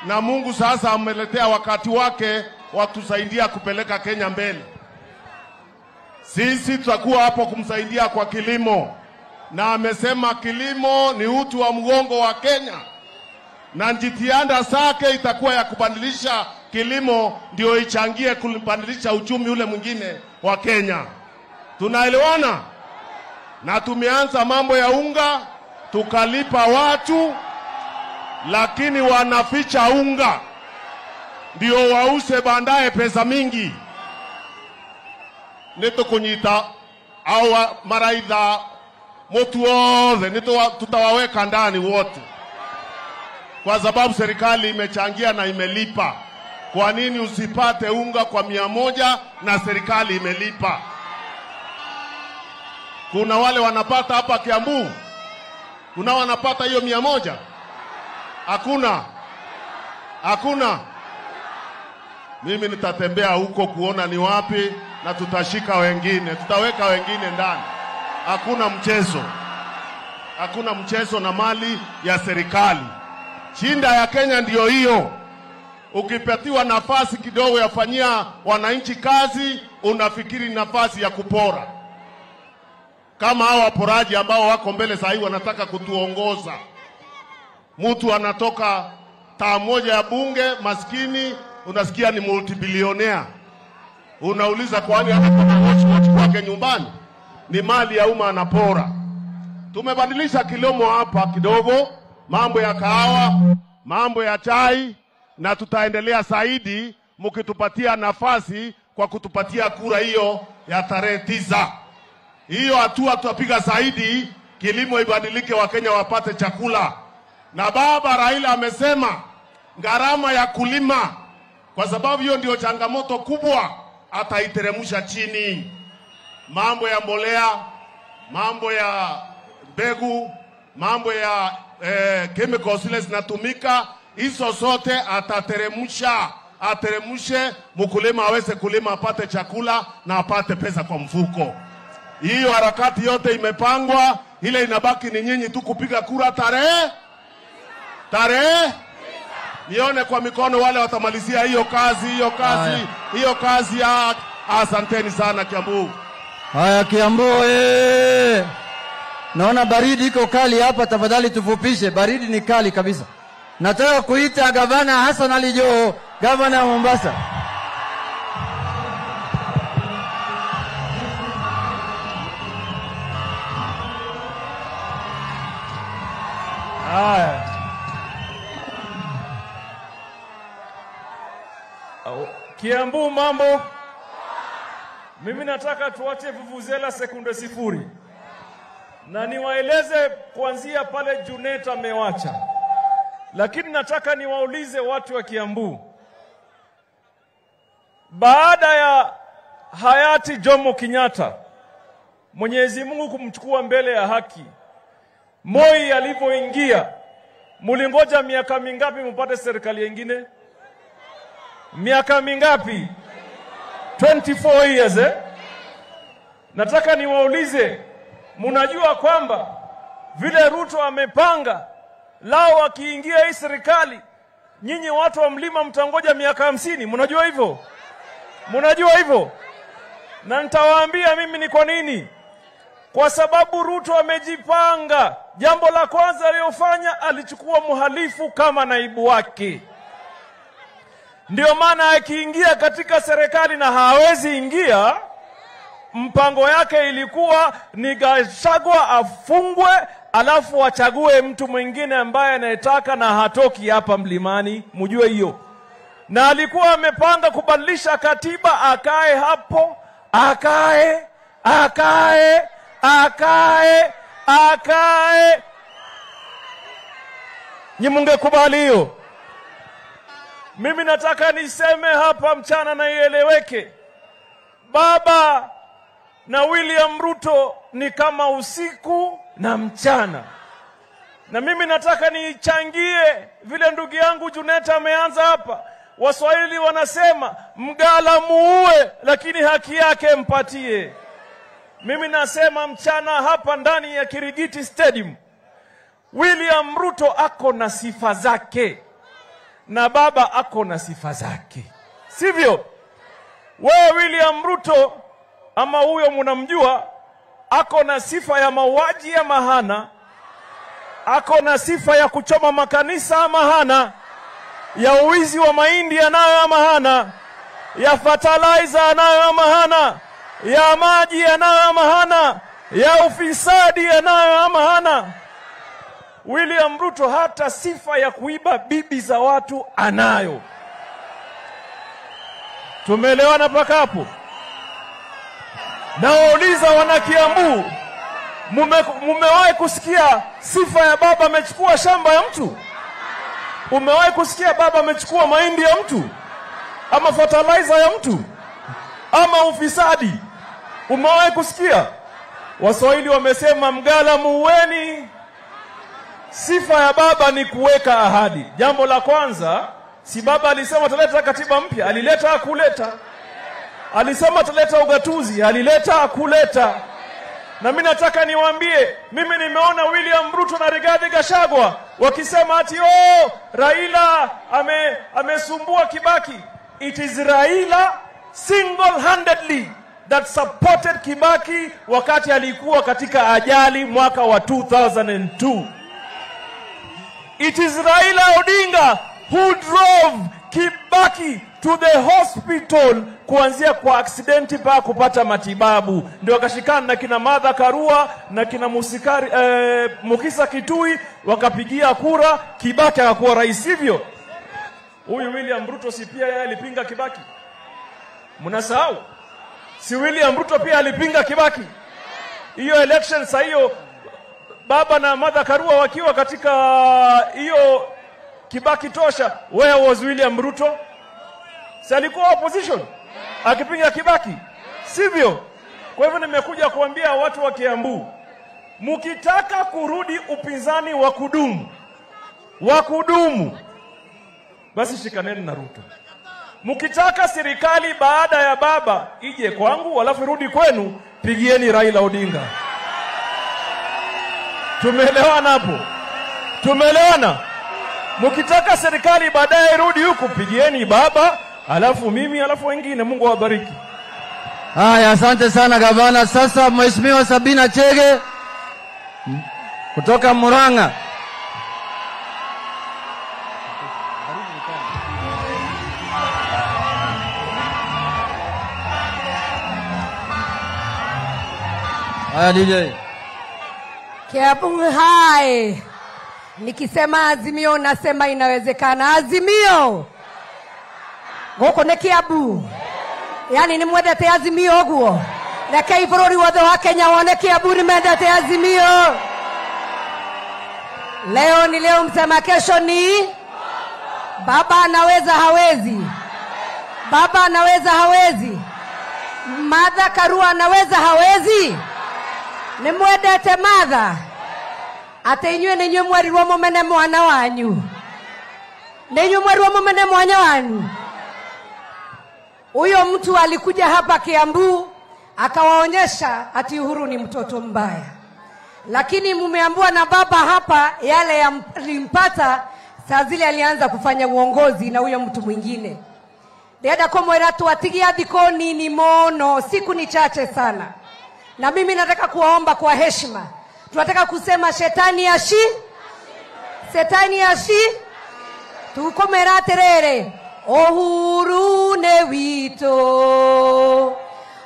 na Mungu sasa ameletea wakati wake wa kusaidia kupeleka Kenya mbele. Sisi tutakuwa hapo kumsaidia kwa kilimo. Na amesema kilimo ni uti wa mgongo wa Kenya. Na jitihada zake itakuwa ya kubadilisha kilimo ndio ichangie kubadilisha uchumi ule mwingine wa Kenya. Tunaelewana? Na tumeanza mambo ya unga, tukalipa watu, lakini wanaficha unga ndio wause baadaye pesa mingi. Nito kunyita au maraidha motu wote nito tutawaweka ndani wote, kwa sababu serikali imechangia na imelipa. Kwa nini usipate unga kwa 100 na serikali imelipa? Kuna wale wanapata hapa Kiambu, kuna wanapata hiyo 100? Hakuna. Hakuna. Mimi nitatembea huko kuona ni wapi, na tutashika wengine, tutaweka wengine ndani. Hakuna mchezo. Hakuna mchezo na mali ya serikali. Shinda ya Kenya ndiyo hiyo. Ukipatiwa nafasi kidogo ya fanyia wananchi kazi, unafikiri nafasi ya kupora. Kama hawa waporaji ambao wako mbele sasa hivi wanataka kutuongoza. Mtu anatoka taa moja ya bunge maskini, unasikia ni multibilionea. Unauliza kwani anapata watch kwake nyumbani? Ni mali ya umma anapora. Tumebadilisha kilimo hapa kidogo, mambo ya kahawa, mambo ya chai, na tutaendelea zaidi mkitupatia nafasi kwa kutupatia kura hiyo ya tarehe 9. Hiyo hatua tutapiga zaidi, kilimo ibadilike, Wakenya wapate chakula. Na baba Raila amesema Gharama ya kulima, kwa sababu hiyo ndio changamoto kubwa, ataiteremsha chini. Mambo ya mbolea, mambo ya mbegu, mambo ya chemicals zile zinatumika, hizo zote atateremsha. Ateremshe, mkulima aweze kulima, apate chakula na apate pesa kwa mfuko. Hiyo harakati yote imepangwa, ile inabaki ni nyinyi tu kupiga kura tarehe. Nione kwa mikono wale watamalizia hiyo kazi, hiyo kazi, hiyo kazi ya. Asanteni sana Kiambu. Haya Kiambu, Naona baridi iko kali hapa, tafadhali tufupishe. Baridi ni kali kabisa. Nataka kuita Gavana Hassan Ali Joho, gavana wa Mombasa. Haya. Kiambu mambo. Mimi nataka tuache vuvuzela sekunde 0. Na niwaeleze kuanzia pale Junet amewacha. Lakini nataka niwaulize watu wa Kiambu. Baada ya hayati Jomo Kenyatta, Mwenyezi Mungu kumchukua mbele ya haki, Moi alipoingia, mulingoja miaka mingapi mpate serikali nyingine? Miaka mingapi? 24 years eh? Nataka niwaulize, mnajua kwamba vile Ruto amepanga, lao akiingia hii serikali, nyinyi watu wa mlima mtangoja miaka 50. Mnajua hivyo? Mnajua hivyo? Na nitawaambia mimi ni kwa nini. Kwa sababu Ruto amejipanga. Jambo la kwanza aliyofanya, alichukua mhalifu kama naibu wake. Ndio maana akiingia katika serikali na hawezi ingia, mpango yake ilikuwa ni Gachagua afungwe, alafu achague mtu mwingine ambaye anayetaka na hatoki hapa mlimani, mjue hiyo. Na alikuwa amepanga kubadilisha katiba, akae hapo, akae, akae, akae, akae. Nyi mungekubali hiyo? Mimi nataka niseme hapa mchana na ieleweke. Baba na William Ruto ni kama usiku na mchana. Na mimi nataka niichangie vile ndugu yangu Junet ameanza hapa. Waswahili wanasema mgala muue lakini haki yake mpatie. Mimi nasema mchana hapa ndani ya Kirigiti Stadium, William Ruto ako na sifa zake na baba ako na sifa zake, sivyo? Wewe William Ruto ama huyo mnamjua, ako na sifa ya mauaji ya mahana, ako na sifa ya kuchoma makanisa ama hana, ya uwizi wa mahindi anayo ama hana, ya fertilizer anayo ama hana, ya maji anayo ama hana, ya ufisadi anayo ama hana. William Ruto hata sifa ya kuiba bibi za watu anayo. Tumeelewana mpaka hapo? Nawauliza wana Kiambu, mumewahi kusikia sifa ya baba amechukua shamba ya mtu? Umewahi kusikia baba amechukua mahindi ya mtu? Ama fertilizer ya mtu? Ama ufisadi? Umewahi kusikia? Waswahili wamesema mgala muweni. Sifa ya baba ni kuweka ahadi. Jambo la kwanza, si baba alisema ataleta katiba mpya? Alileta kuleta. Alisema ataleta ugatuzi, alileta kuleta. Na mimi nataka niwaambie, mimi nimeona William Ruto na Rigathi Gachagua wakisema ati oh, Raila amesumbua Kibaki. It is Raila single-handedly that supported Kibaki wakati alikuwa katika ajali mwaka wa 2002. It is Raila Odinga who drove Kibaki to the hospital kuanzia kwa accidenti pa kupata matibabu. Ndio akashikana na kina Martha Karua na kina Musikari, Mukisa Kitui, wakapigia kura Kibaki akakuwa rais, sivyo? Huyu William Ruto si pia yeye alipinga Kibaki? Mnasahau? Si William Ruto pia alipinga Kibaki? Hiyo election saa hiyo baba na Martha Karua wakiwa katika hiyo Kibaki tosha, where was William Ruto? Si alikuwa opposition akipinga Kibaki, sivyo? Kwa hivyo nimekuja kuambia watu wa Kiambu, mkitaka kurudi upinzani wa kudumu, basi shikaneni na Ruto. Mkitaka serikali baada ya baba ije kwangu alafu irudi kwenu, pigieni Raila Odinga. Tumeelewana hapo? Tumeelewana? Mkitaka serikali baadaye irudi huku, pigieni baba, alafu mimi, alafu wengine. Mungu awabariki. Haya, asante sana gavana. Sasa Mheshimiwa Sabina Chege kutoka Murang'a. Haya DJ. Kiambu hai. Nikisema Azimio nasema inawezekana. Azimio. Goko ne Kiambu. Yani ni mwendete Azimio guo. Rekei bũrũri wothe wa Kenya wone Kiambu ni mendete Azimio. Leo ni leo, msema kesho ni baba anaweza hawezi. Baba anaweza hawezi. Martha Karua anaweza hawezi. Ni mwendete Martha. Ate inyuĩ nĩ inyuĩ mwerirwo mũmene mwana wanyu. Nĩ inyuĩ mwerirwo mũmene mwana wanyu. Huyo mtu alikuja hapa Kiambu akawaonyesha ati Uhuru ni mtoto mbaya. Lakini mumeambiwa na baba hapa yale yalimpata saa zile alianza kufanya uongozi na huyo mtu mwingine. Dada komwera tuatigia dhikoni ni mono, siku ni chache sana. Na mimi nataka kuwaomba kwa heshima. Tunataka kusema shetani ashi. Shetani ashi. Tukomera terere. Uhuru ne wito.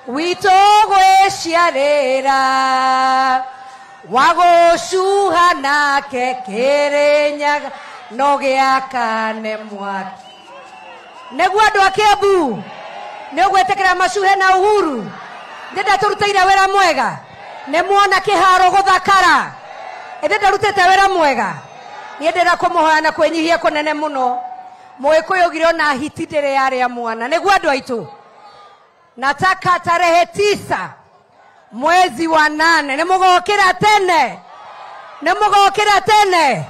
Wito gweciarera. Wagoshuha nake kerenyaga no gĩakane mwaki. Nĩguo andũ a Kiambu nĩ ũgwĩtĩkĩra macuhe na Uhuru. Ndĩnda tũrutĩire wĩra mwega. Nĩ muona kĩharo gũthakara. Ĩndĩ ndarutĩte wĩra mwega. Niĩ ndĩra kũmũhoya na kwĩnyihia kũnene mũno. Mũgĩkũyũ augire ona hiti ndĩrĩ yarĩa mwana. Nĩguo andũ aitũ. Nataka tarehe 9 mwezi wa 8 nĩ mũgokĩra tene. Nĩ mũgokĩra tene.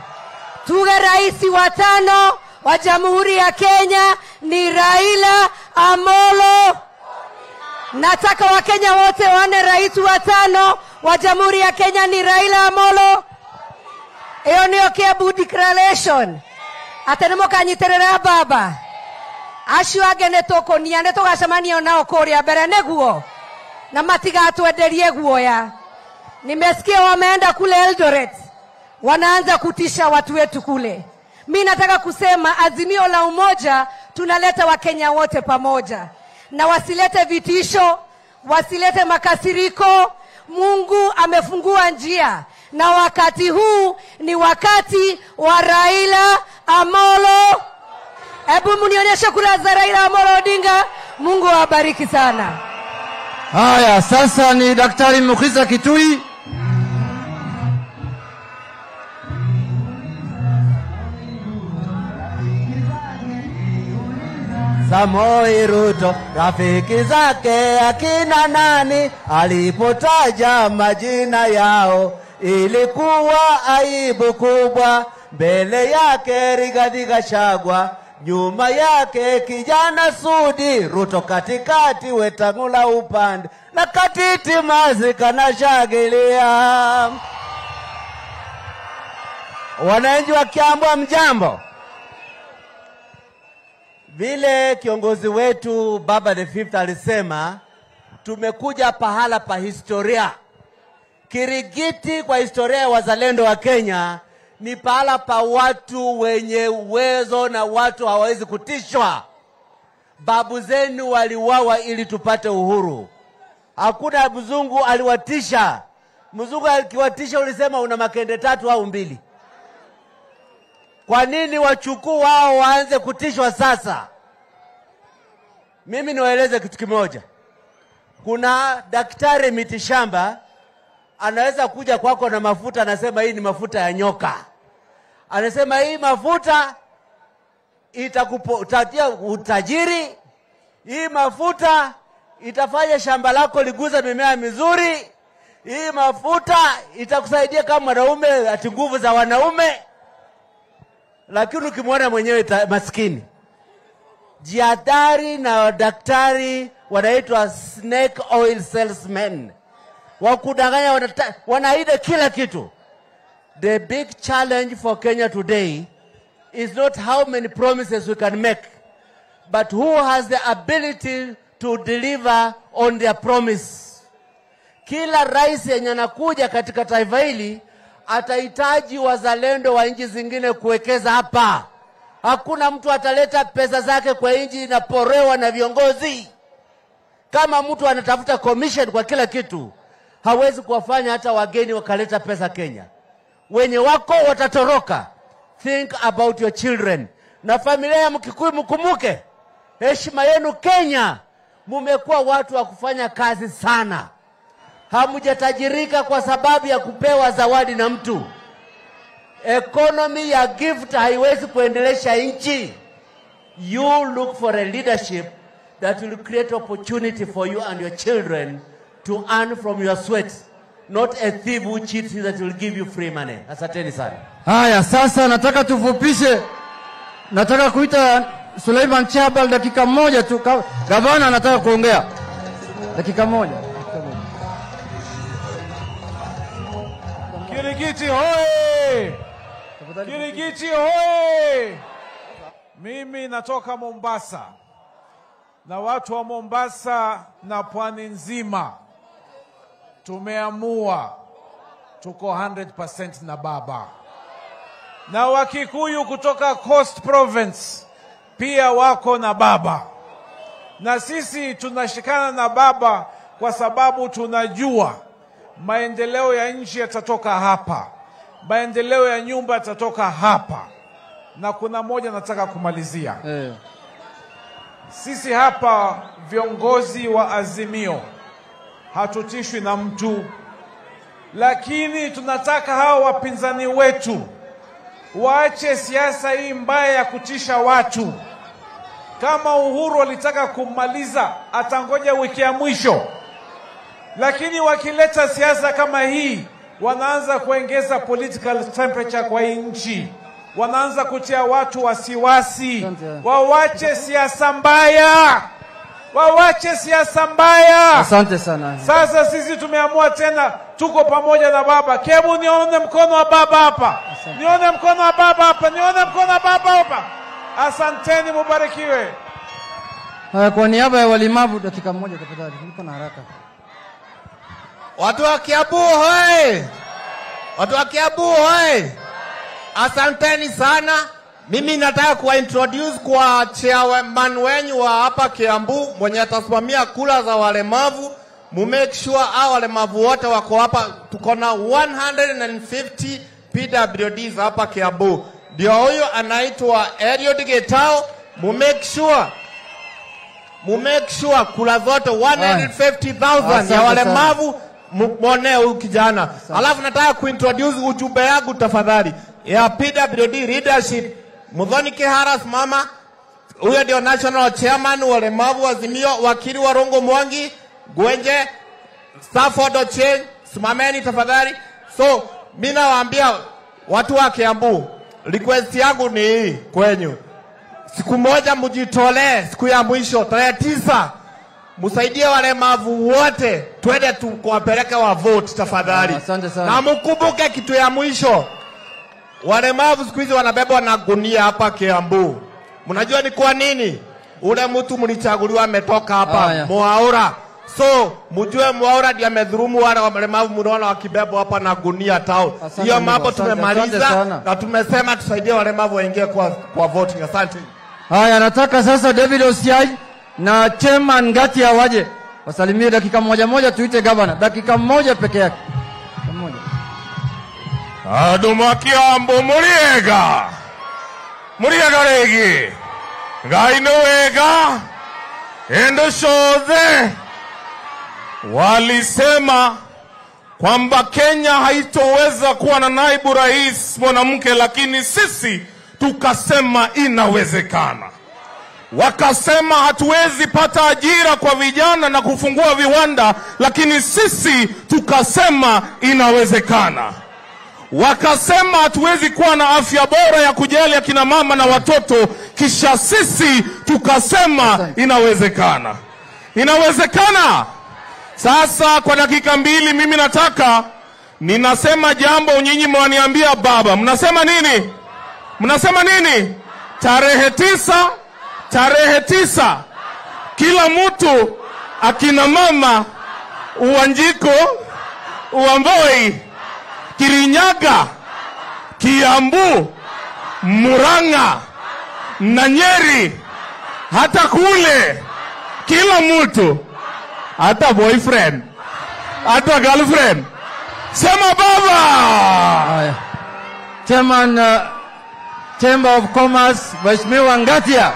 Tuge rais wa 5 wa Jamhuri ya Kenya ni Raila Amolo. Nataka Wakenya wote waone rais wa 5 wa Jamhuri ya Kenya ni Raila Amolo. Iyo niyo Kiambu declaration. Ate nĩ mũkanyitĩrĩra baba. Acio angĩ nĩ tũkũnia, nĩ tũgacemania nao kũrĩa mbere nĩguo. Na matigatwenderie guoya. Nimesikia wameenda kule Eldoret. Wanaanza kutisha watu wetu kule. Mi nataka kusema Azimio la Umoja tunaleta Wakenya wote pamoja. Na wasilete vitisho, wasilete makasiriko. Mungu amefungua njia. Na wakati huu ni wakati wa Raila Amolo. Hebu mnionyeshe kura za Raila Amolo Odinga. Mungu awabariki sana. Haya, sasa ni Daktari Mukhisa Kitui. Samoi Ruto, rafiki zake akina nani, alipotaja majina yao ilikuwa aibu kubwa. Mbele yake Rigathi Gachagua, nyuma yake kijana Sudi, Ruto katikati, Wetangula upande, na Katiti Masika na shagilia. Wananchi wa Kiambu mjambo. Vile kiongozi wetu Baba the Fifth alisema, tumekuja pahala pa historia. Kirigiti kwa historia ya wazalendo wa Kenya ni pahala pa watu wenye uwezo na watu hawawezi kutishwa. Babu zenu waliuawa ili tupate uhuru. Hakuna mzungu aliwatisha. Mzungu akiwatisha ulisema una makende 3 au 2. Kwa nini wachukuu wao waanze kutishwa sasa? Mimi niwaeleze kitu kimoja. Kuna daktari mitishamba anaweza kuja kwako na mafuta, anasema hii ni mafuta ya nyoka. Anasema hii mafuta itakupatia utajiri. Hii mafuta itafanya shamba lako liguze mimea mizuri. Hii mafuta itakusaidia kama mwanaume, ati nguvu za wanaume. Lakini ukimwona mwenyewe maskini. Jihadhari na daktari wanaitwa snake oil salesmen. Wakudanganya, wanaida kila kitu. The big challenge for Kenya today is not how many promises we can make, but who has the ability to deliver on their promise. Kila rais yenye anakuja katika taifa hili atahitaji wazalendo wa nchi zingine kuwekeza hapa. Hakuna mtu ataleta pesa zake kwa nchi inaporewa na viongozi. Kama mtu anatafuta commission kwa kila kitu, hawezi kuwafanya hata wageni wakaleta pesa Kenya. Wenye wako watatoroka. Think about your children. Na familia ya Mkikuyu mkumbuke, heshima yenu Kenya. Mumekuwa watu wa kufanya kazi sana. Hamujatajirika kwa sababu ya kupewa zawadi na mtu. Economy ya gift haiwezi kuendelesha nchi. You look for a leadership that will create opportunity for you and your children to earn from your sweat, not a thief who cheats you that will give you free money. Asanteni sana. Haya, sasa nataka tufupishe. Nataka kuita Suleiman Chabal dakika moja tu. Gavana anataka kuongea. Dakika moja. Kirigiti hoye! Kirigiti hoye! Mimi natoka Mombasa. Na watu wa Mombasa na pwani nzima tumeamua tuko 100% na baba. Na Wakikuyu kutoka Coast Province pia wako na baba. Na sisi tunashikana na baba kwa sababu tunajua maendeleo ya nchi yatatoka hapa. Maendeleo ya nyumba yatatoka hapa. Na kuna moja nataka kumalizia. Sisi hapa viongozi wa Azimio hatutishwi na mtu. Lakini tunataka hawa wapinzani wetu waache siasa hii mbaya ya kutisha watu. Kama Uhuru alitaka kumaliza, atangoja wiki ya mwisho. Lakini wakileta siasa kama hii, wanaanza kuongeza political temperature kwa nchi. Wanaanza kutia watu wasiwasi. Wawache siasa mbaya. Wawache siasa mbaya. Asante sana. Sasa sisi tumeamua tena tuko pamoja na baba. Hebu nione mkono wa baba hapa. Nione mkono wa baba hapa. Nione mkono wa baba hapa. Asanteni, mubarikiwe. Kwa niaba ya walemavu dakika moja tafadhali. Niko na haraka. Watu wa Kiambu hoye! Watu wa Kiambu hoye! Asanteni sana. Mimi nataka kuwa introduce kwa chairman wenyu wa hapa Kiambu mwenye atasimamia kula za walemavu. Mu make sure hao walemavu wote wako hapa. Tuko na 150 PWDs hapa Kiambu. Ndio huyo anaitwa Eliud Getao. Mu make sure kula zote 150,000 ya walemavu muone huyu kijana. Alafu nataka kuintroduce ujumbe yangu tafadhali ya PWD leadership. Muthoni Kihara mama, huyo ndio national chairman wa walemavu Azimio. Wakili wa Rongo Mwangi Gwenje, Stafford Ochieng, simameni tafadhali. So mimi nawaambia watu wa Kiambu, request yangu ni hii kwenyu. Siku moja mjitolee, siku ya mwisho tarehe 9, msaidie walemavu wote, twende tuwapeleke wa vote tafadhali. Asante sana. Na mkumbuke kitu ya mwisho, walemavu siku hizi wanabebwa na gunia hapa Kiambu. Mnajua ni kwa nini? Ule mtu mlichaguliwa ametoka hapa Mwaura. So mjue Mwaura ndiye amedhulumu wale walemavu mnaona wakibebwa hapa na gunia town. Hiyo mambo tumemaliza na tumesema tusaidie walemavu waingie kwa voting. Asante. Haya, nataka sasa David Osiai na Chairman Ngatia waje wasalimie dakika moja moja, tuite governor dakika moja peke yake. Moja. Andu ma Kiambu muriega. Muriega regi. Ngai nĩ wega. Endo ciothe. Walisema kwamba Kenya haitoweza kuwa na naibu rais mwanamke, lakini sisi tukasema inawezekana. Wakasema hatuwezi pata ajira kwa vijana na kufungua viwanda, lakini sisi tukasema inawezekana. Wakasema hatuwezi kuwa na afya bora ya kujali akina mama na watoto, kisha sisi tukasema inawezekana. Inawezekana. Sasa kwa dakika mbili mimi nataka, ninasema jambo, nyinyi mwaniambia baba. Mnasema nini? Mnasema nini? Tarehe 9, tarehe 9, kila mtu, akina mama, Uwanjiko, Uamboi, Kirinyaga, Kiambu, Murang'a na Nyeri, hata kule, kila mtu, hata boyfriend, hata girlfriend, sema baba. Haya. Chairman, Chamber of Commerce, Mheshimiwa Ngatia.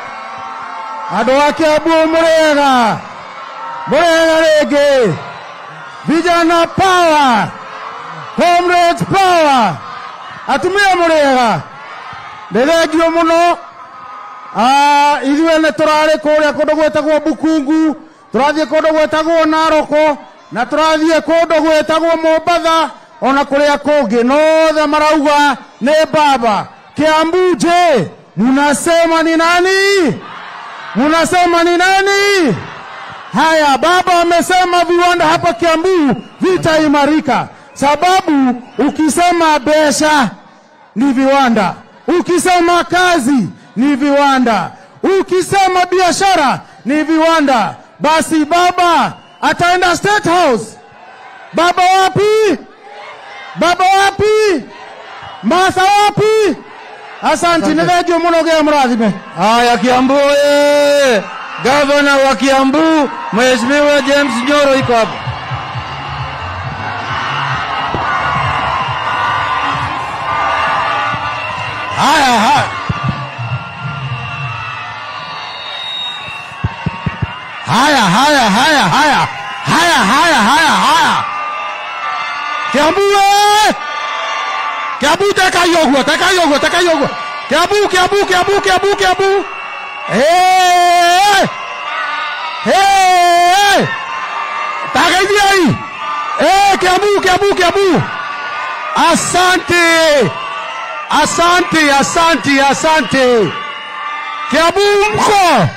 Andũ a Kiambu mũrĩega, mũrĩega rĩngĩ. Vijana power, comrades power. Atumia mũrĩega, nĩ thengio mũno. Ithuĩ nĩ tũrarĩ kũrĩa kũndũ gwĩtagwo Bukungu, tũrathiĩ kũndũ gwĩtagwo Naroko, na tũrathiĩ kũndũ gwĩtagwo Mombatha, ona kũrĩa kũngĩ. Nothe marauga nĩ baba. Kiambu je, munasema ni nani? Munasema ni nani? Haya, baba amesema viwanda hapa Kiambu vitaimarika. Sababu ukisema besha ni viwanda, ukisema kazi ni viwanda, ukisema biashara ni viwanda. Basi baba ataenda State House. Baba wapi? Baba wapi? Masa wapi? Asante, nĩ mũno gĩa mũrathime. Haya, Kiambu oye! Governor wa Kiambu Mheshimiwa James Nyoro iko hapa. Haya, haya. Haya, haya, haya, haya. Haya, haya, haya, haya. Kiambu oye! Kiambu teka yogo, teka yogo, teka yogo. Kiambu, Kiambu, Kiambu, Kiambu, Kiambu. Hey! Hey! Tagaidiai. Hey, Kiambu, Kiambu, Kiambu. Asante. Asante, asante, asante. Kiambu mko.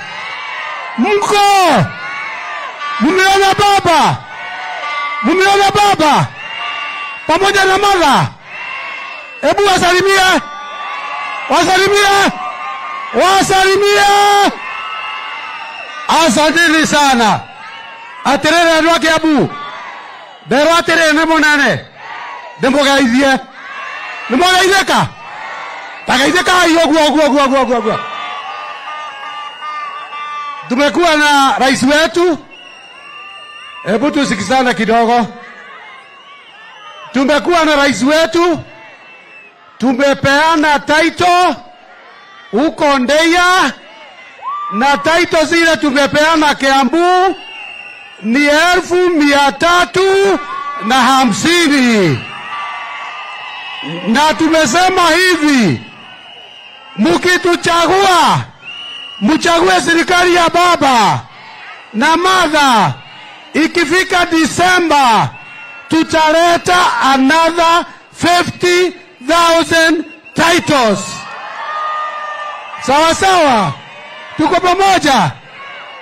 Mko. Mumeona baba. Mumeona baba. Pamoja na mama. Ebu wasalimie. Wasalimie. Wasalimie. Asanteni sana. Aterere andũ a Kiambu. Nderwo atĩrĩrĩ nĩ mũnene. Ndĩmũgeithie. Nĩmwageithĩka? Tageithĩkai ũguo ũguo ũguo ũguo ũguo. Tumekuwa na rais wetu. Hebu tusikizane kidogo. Tumekuwa na rais wetu. Tumepeana title huko Ndeya, na title zile tumepeana Kiambu ni 350,000. Na tumesema hivi, mkituchagua, mchague serikali ya baba na mother, ikifika Disemba tutaleta another 50,000 titles. Sawa sawa, tuko pamoja.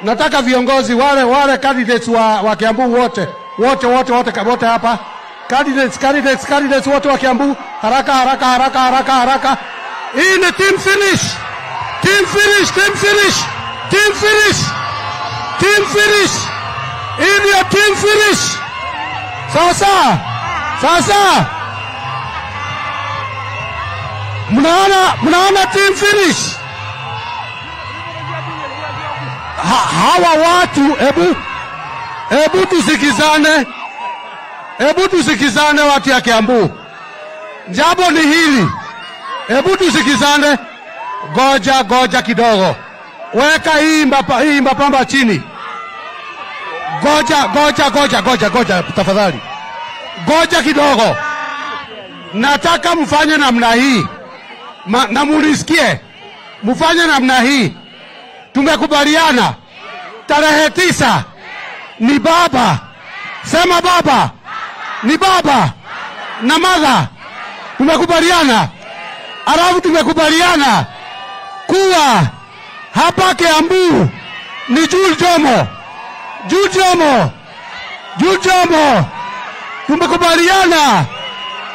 Nataka viongozi wale candidates wa Kiambu wote, wote wote wote wote hapa. Candidates, candidates, candidates wote wa Kiambu, haraka haraka haraka haraka haraka. Hii ni team finish. Team finish, team finish. Team finish. Team finish. Hii ni team finish. Sawa sawa. Sawa sawa. Mnaona team finish. Hawa watu, hebu tusikizane. Hebu tusikizane watu ya Kiambu. Jambo ni hili. Hebu tusikizane. Goja goja kidogo. Weka hii mbapamba chini. Goja goja goja goja goja tafadhali. Goja kidogo. Nataka mfanye namna hii. Na munisikie, mfanye namna hii. Tumekubaliana tarehe 9 ni baba. Sema baba. Ni baba na mother. Tumekubaliana. Alafu tumekubaliana kuwa hapa Kiambu ni Jules Jomo. Jules Jomo. Jules Jomo. Tumekubaliana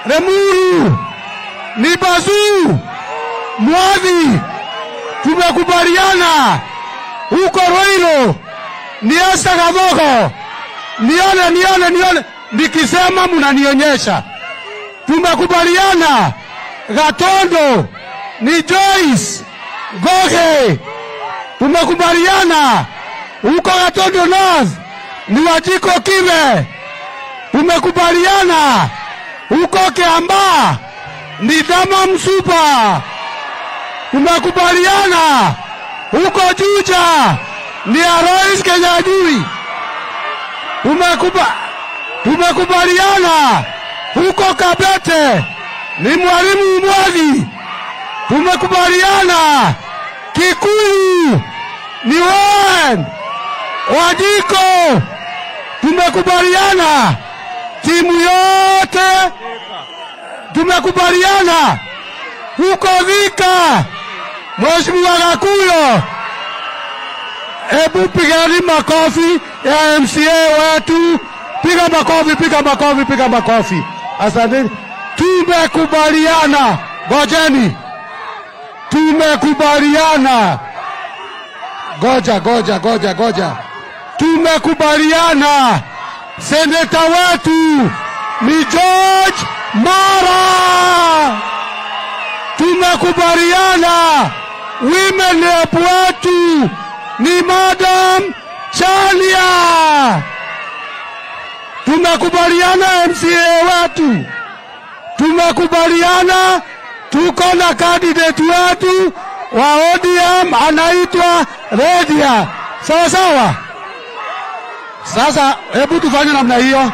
Remuru ni Bazu Mwadhi. Tumekubaliana huko Roiro ni Esther Gathogo. Nione, nione, nione. Nikisema mnanionyesha. Tumekubaliana Gatondo ni Joyce Goge. Tumekubaliana huko Gatondo North ni Wajiko Kibe. Tumekubaliana huko Kiambaa ni Dama Msupa. Tumekubaliana huko Juja ni Alois Kenyajui. Tumekubaliana huko Kabete ni Mwalimu Mwadhi. Tumekubaliana Kikuyu ni Owen Wajiko. Tumekubaliana timu yote. Tumekubaliana huko Thika Mheshimiwa Gakuyo. Hebu pigani makofi ya MCA wetu. Piga makofi, piga makofi, piga makofi. Asante. Tumekubaliana. Gojeni. Tumekubaliana. Goja, goja, goja, goja. Tumekubaliana. Seneta wetu ni George Mara. Tumekubaliana. Women rep wetu ni Madam Chalia. Tumekubaliana MCA wetu. Tumekubaliana tuko na candidate wetu wa ODM anaitwa Redia. Sawa sawa. Sasa hebu tufanye namna hiyo.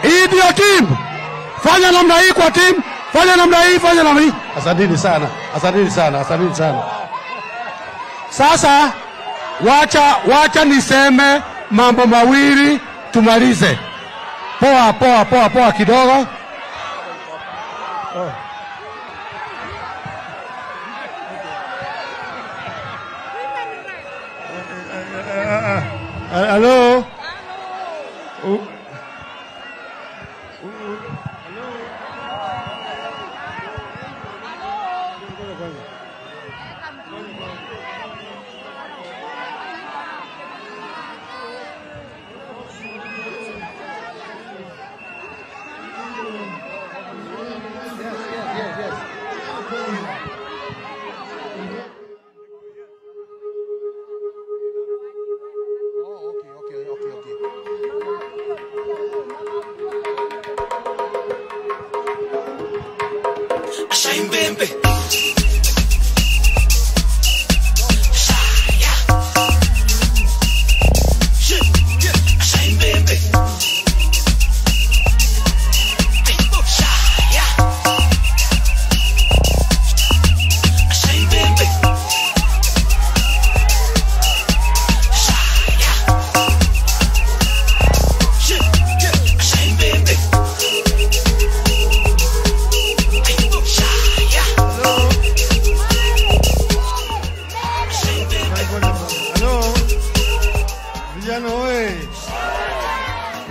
Hii ndio team. Fanya namna hii kwa team. Fanya namna hii, fanya namna hii. Asanteni sana. Asanteni sana, asanteni sana. Sasa wacha niseme mambo mawili tumalize. Poa poa poa poa kidogo. Hello.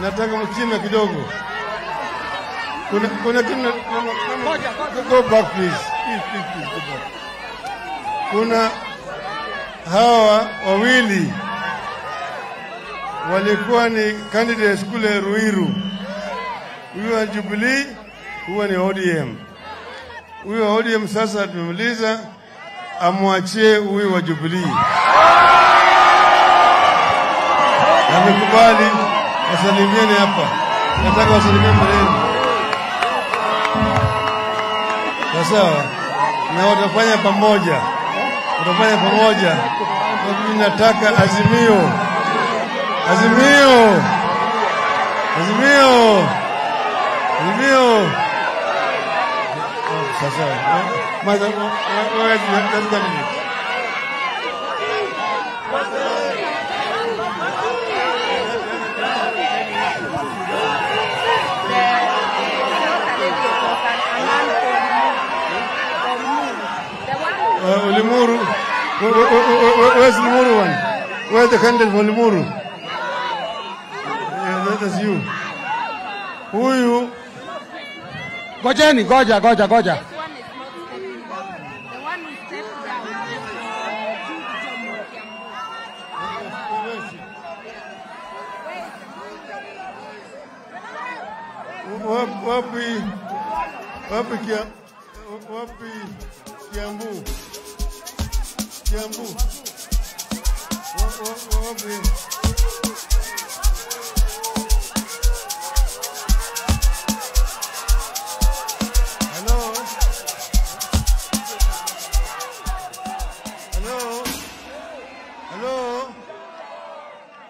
Nataka mkime kidogo. Kuna kitu. Go back please. Please, please, please, go back. Kuna hawa wawili walikuwa ni candidates kule Ruiru. Huyu wa Jubilee, huyu ni ODM. Huyu wa ODM sasa tumemaliza, amwachie huyu wa Jubilee. Amekubali. Wasalimieni hapa. Nataka wasalimieni mbele yenu. Sawa. Na watafanya pamoja. Watafanya pamoja. Mimi nataka azimio. Azimio. Azimio. Azimio. Sasa. Mother, where is the candidate? Limuru. Where's Limuru one? Where's the candidate for Limuru? Yeah, that's you. Huyu. Gojeni, goja, goja, goja. Wapi, wapi, wapi, Kiambu. Kiambu. Wapi. Hello. Hello. Hello.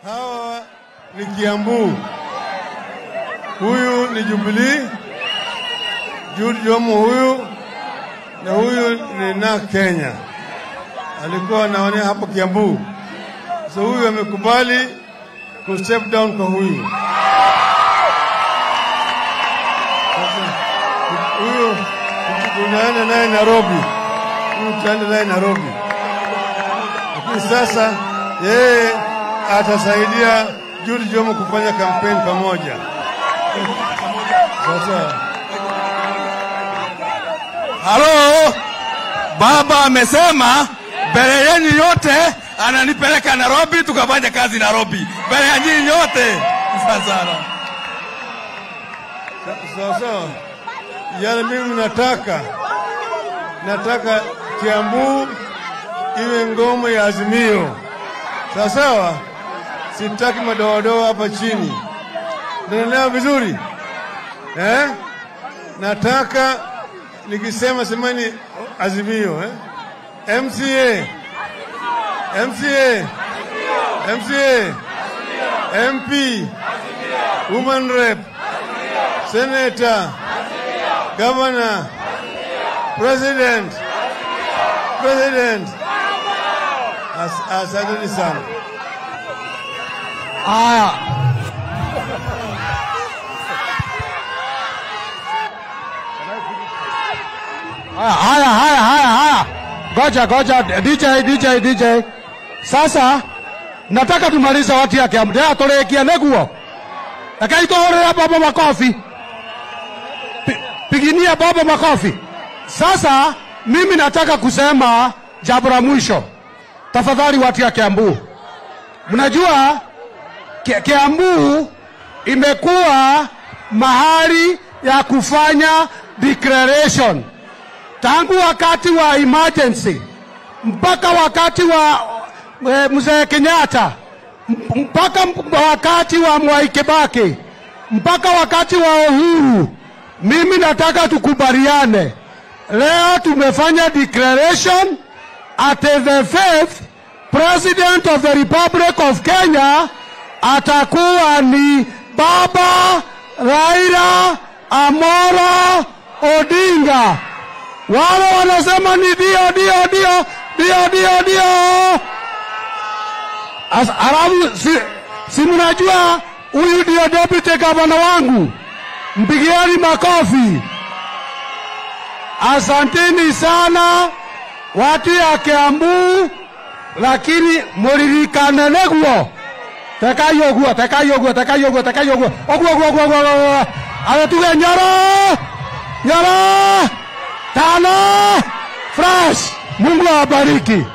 Hawa ni Kiambu. Huyu ni Jubilee, Jude Jomo huyu, na huyu ni na Kenya. Alikuwa anaonea hapo Kiambu. So huyu amekubali ku step down kwa huyu. Huyu tunaenda naye Nairobi. Huyu tunaenda naye Nairobi. Lakini sasa yeye atasaidia Jude Jomo kufanya campaign pamoja. Sasa. Halo, baba amesema mbele yenu yote ananipeleka Nairobi tukafanya kazi Nairobi. Mbele ya nyinyi yote. Sasa. Sasa. Yale mimi nataka Kiambu iwe ngome ya Azimio. Sasa sitaki madoadoa hapa chini. Naelewa vizuri? Eh? Nataka nikisema semeni Azimio, eh? MCA. MCA. MCA. MP. Woman Rep. Senator. Governor. President. President. Asanteni sana. Aya. Haya, haya, haya, haya. Goja, goja, DJ, DJ, DJ. Sasa, nataka tumalize watu ya Kiambu. Ndio turekia neguo. Lakini tuone baba makofi. Piginia baba makofi. Sasa, mimi nataka kusema jambo la mwisho. Tafadhali watu ya Kiambu. Mnajua Kiambu imekuwa mahali ya kufanya declaration. Tangu wakati wa emergency mpaka wakati wa Mzee Kenyatta, mpaka wakati wa Mwai Kibaki, mpaka wakati wa Uhuru. Mimi nataka tukubaliane. Leo tumefanya declaration at the fifth President of the Republic of Kenya atakuwa ni Baba Raila Amolo Odinga. Wale wanasema ni dio, dio, dio, dio, dio, dio. Arabu, si mnajua huyu ndio deputy governor wangu. Mpigieni makofi. Asanteni sana watu ya Kiambu, lakini muririkane neguo. Tekai oguo, tekai oguo, tekai oguo, tekai oguo. Oguo, oguo, oguo, oguo. Awe tuge nyoro. Nyoro. Tano. Fresh. Mungu awabariki.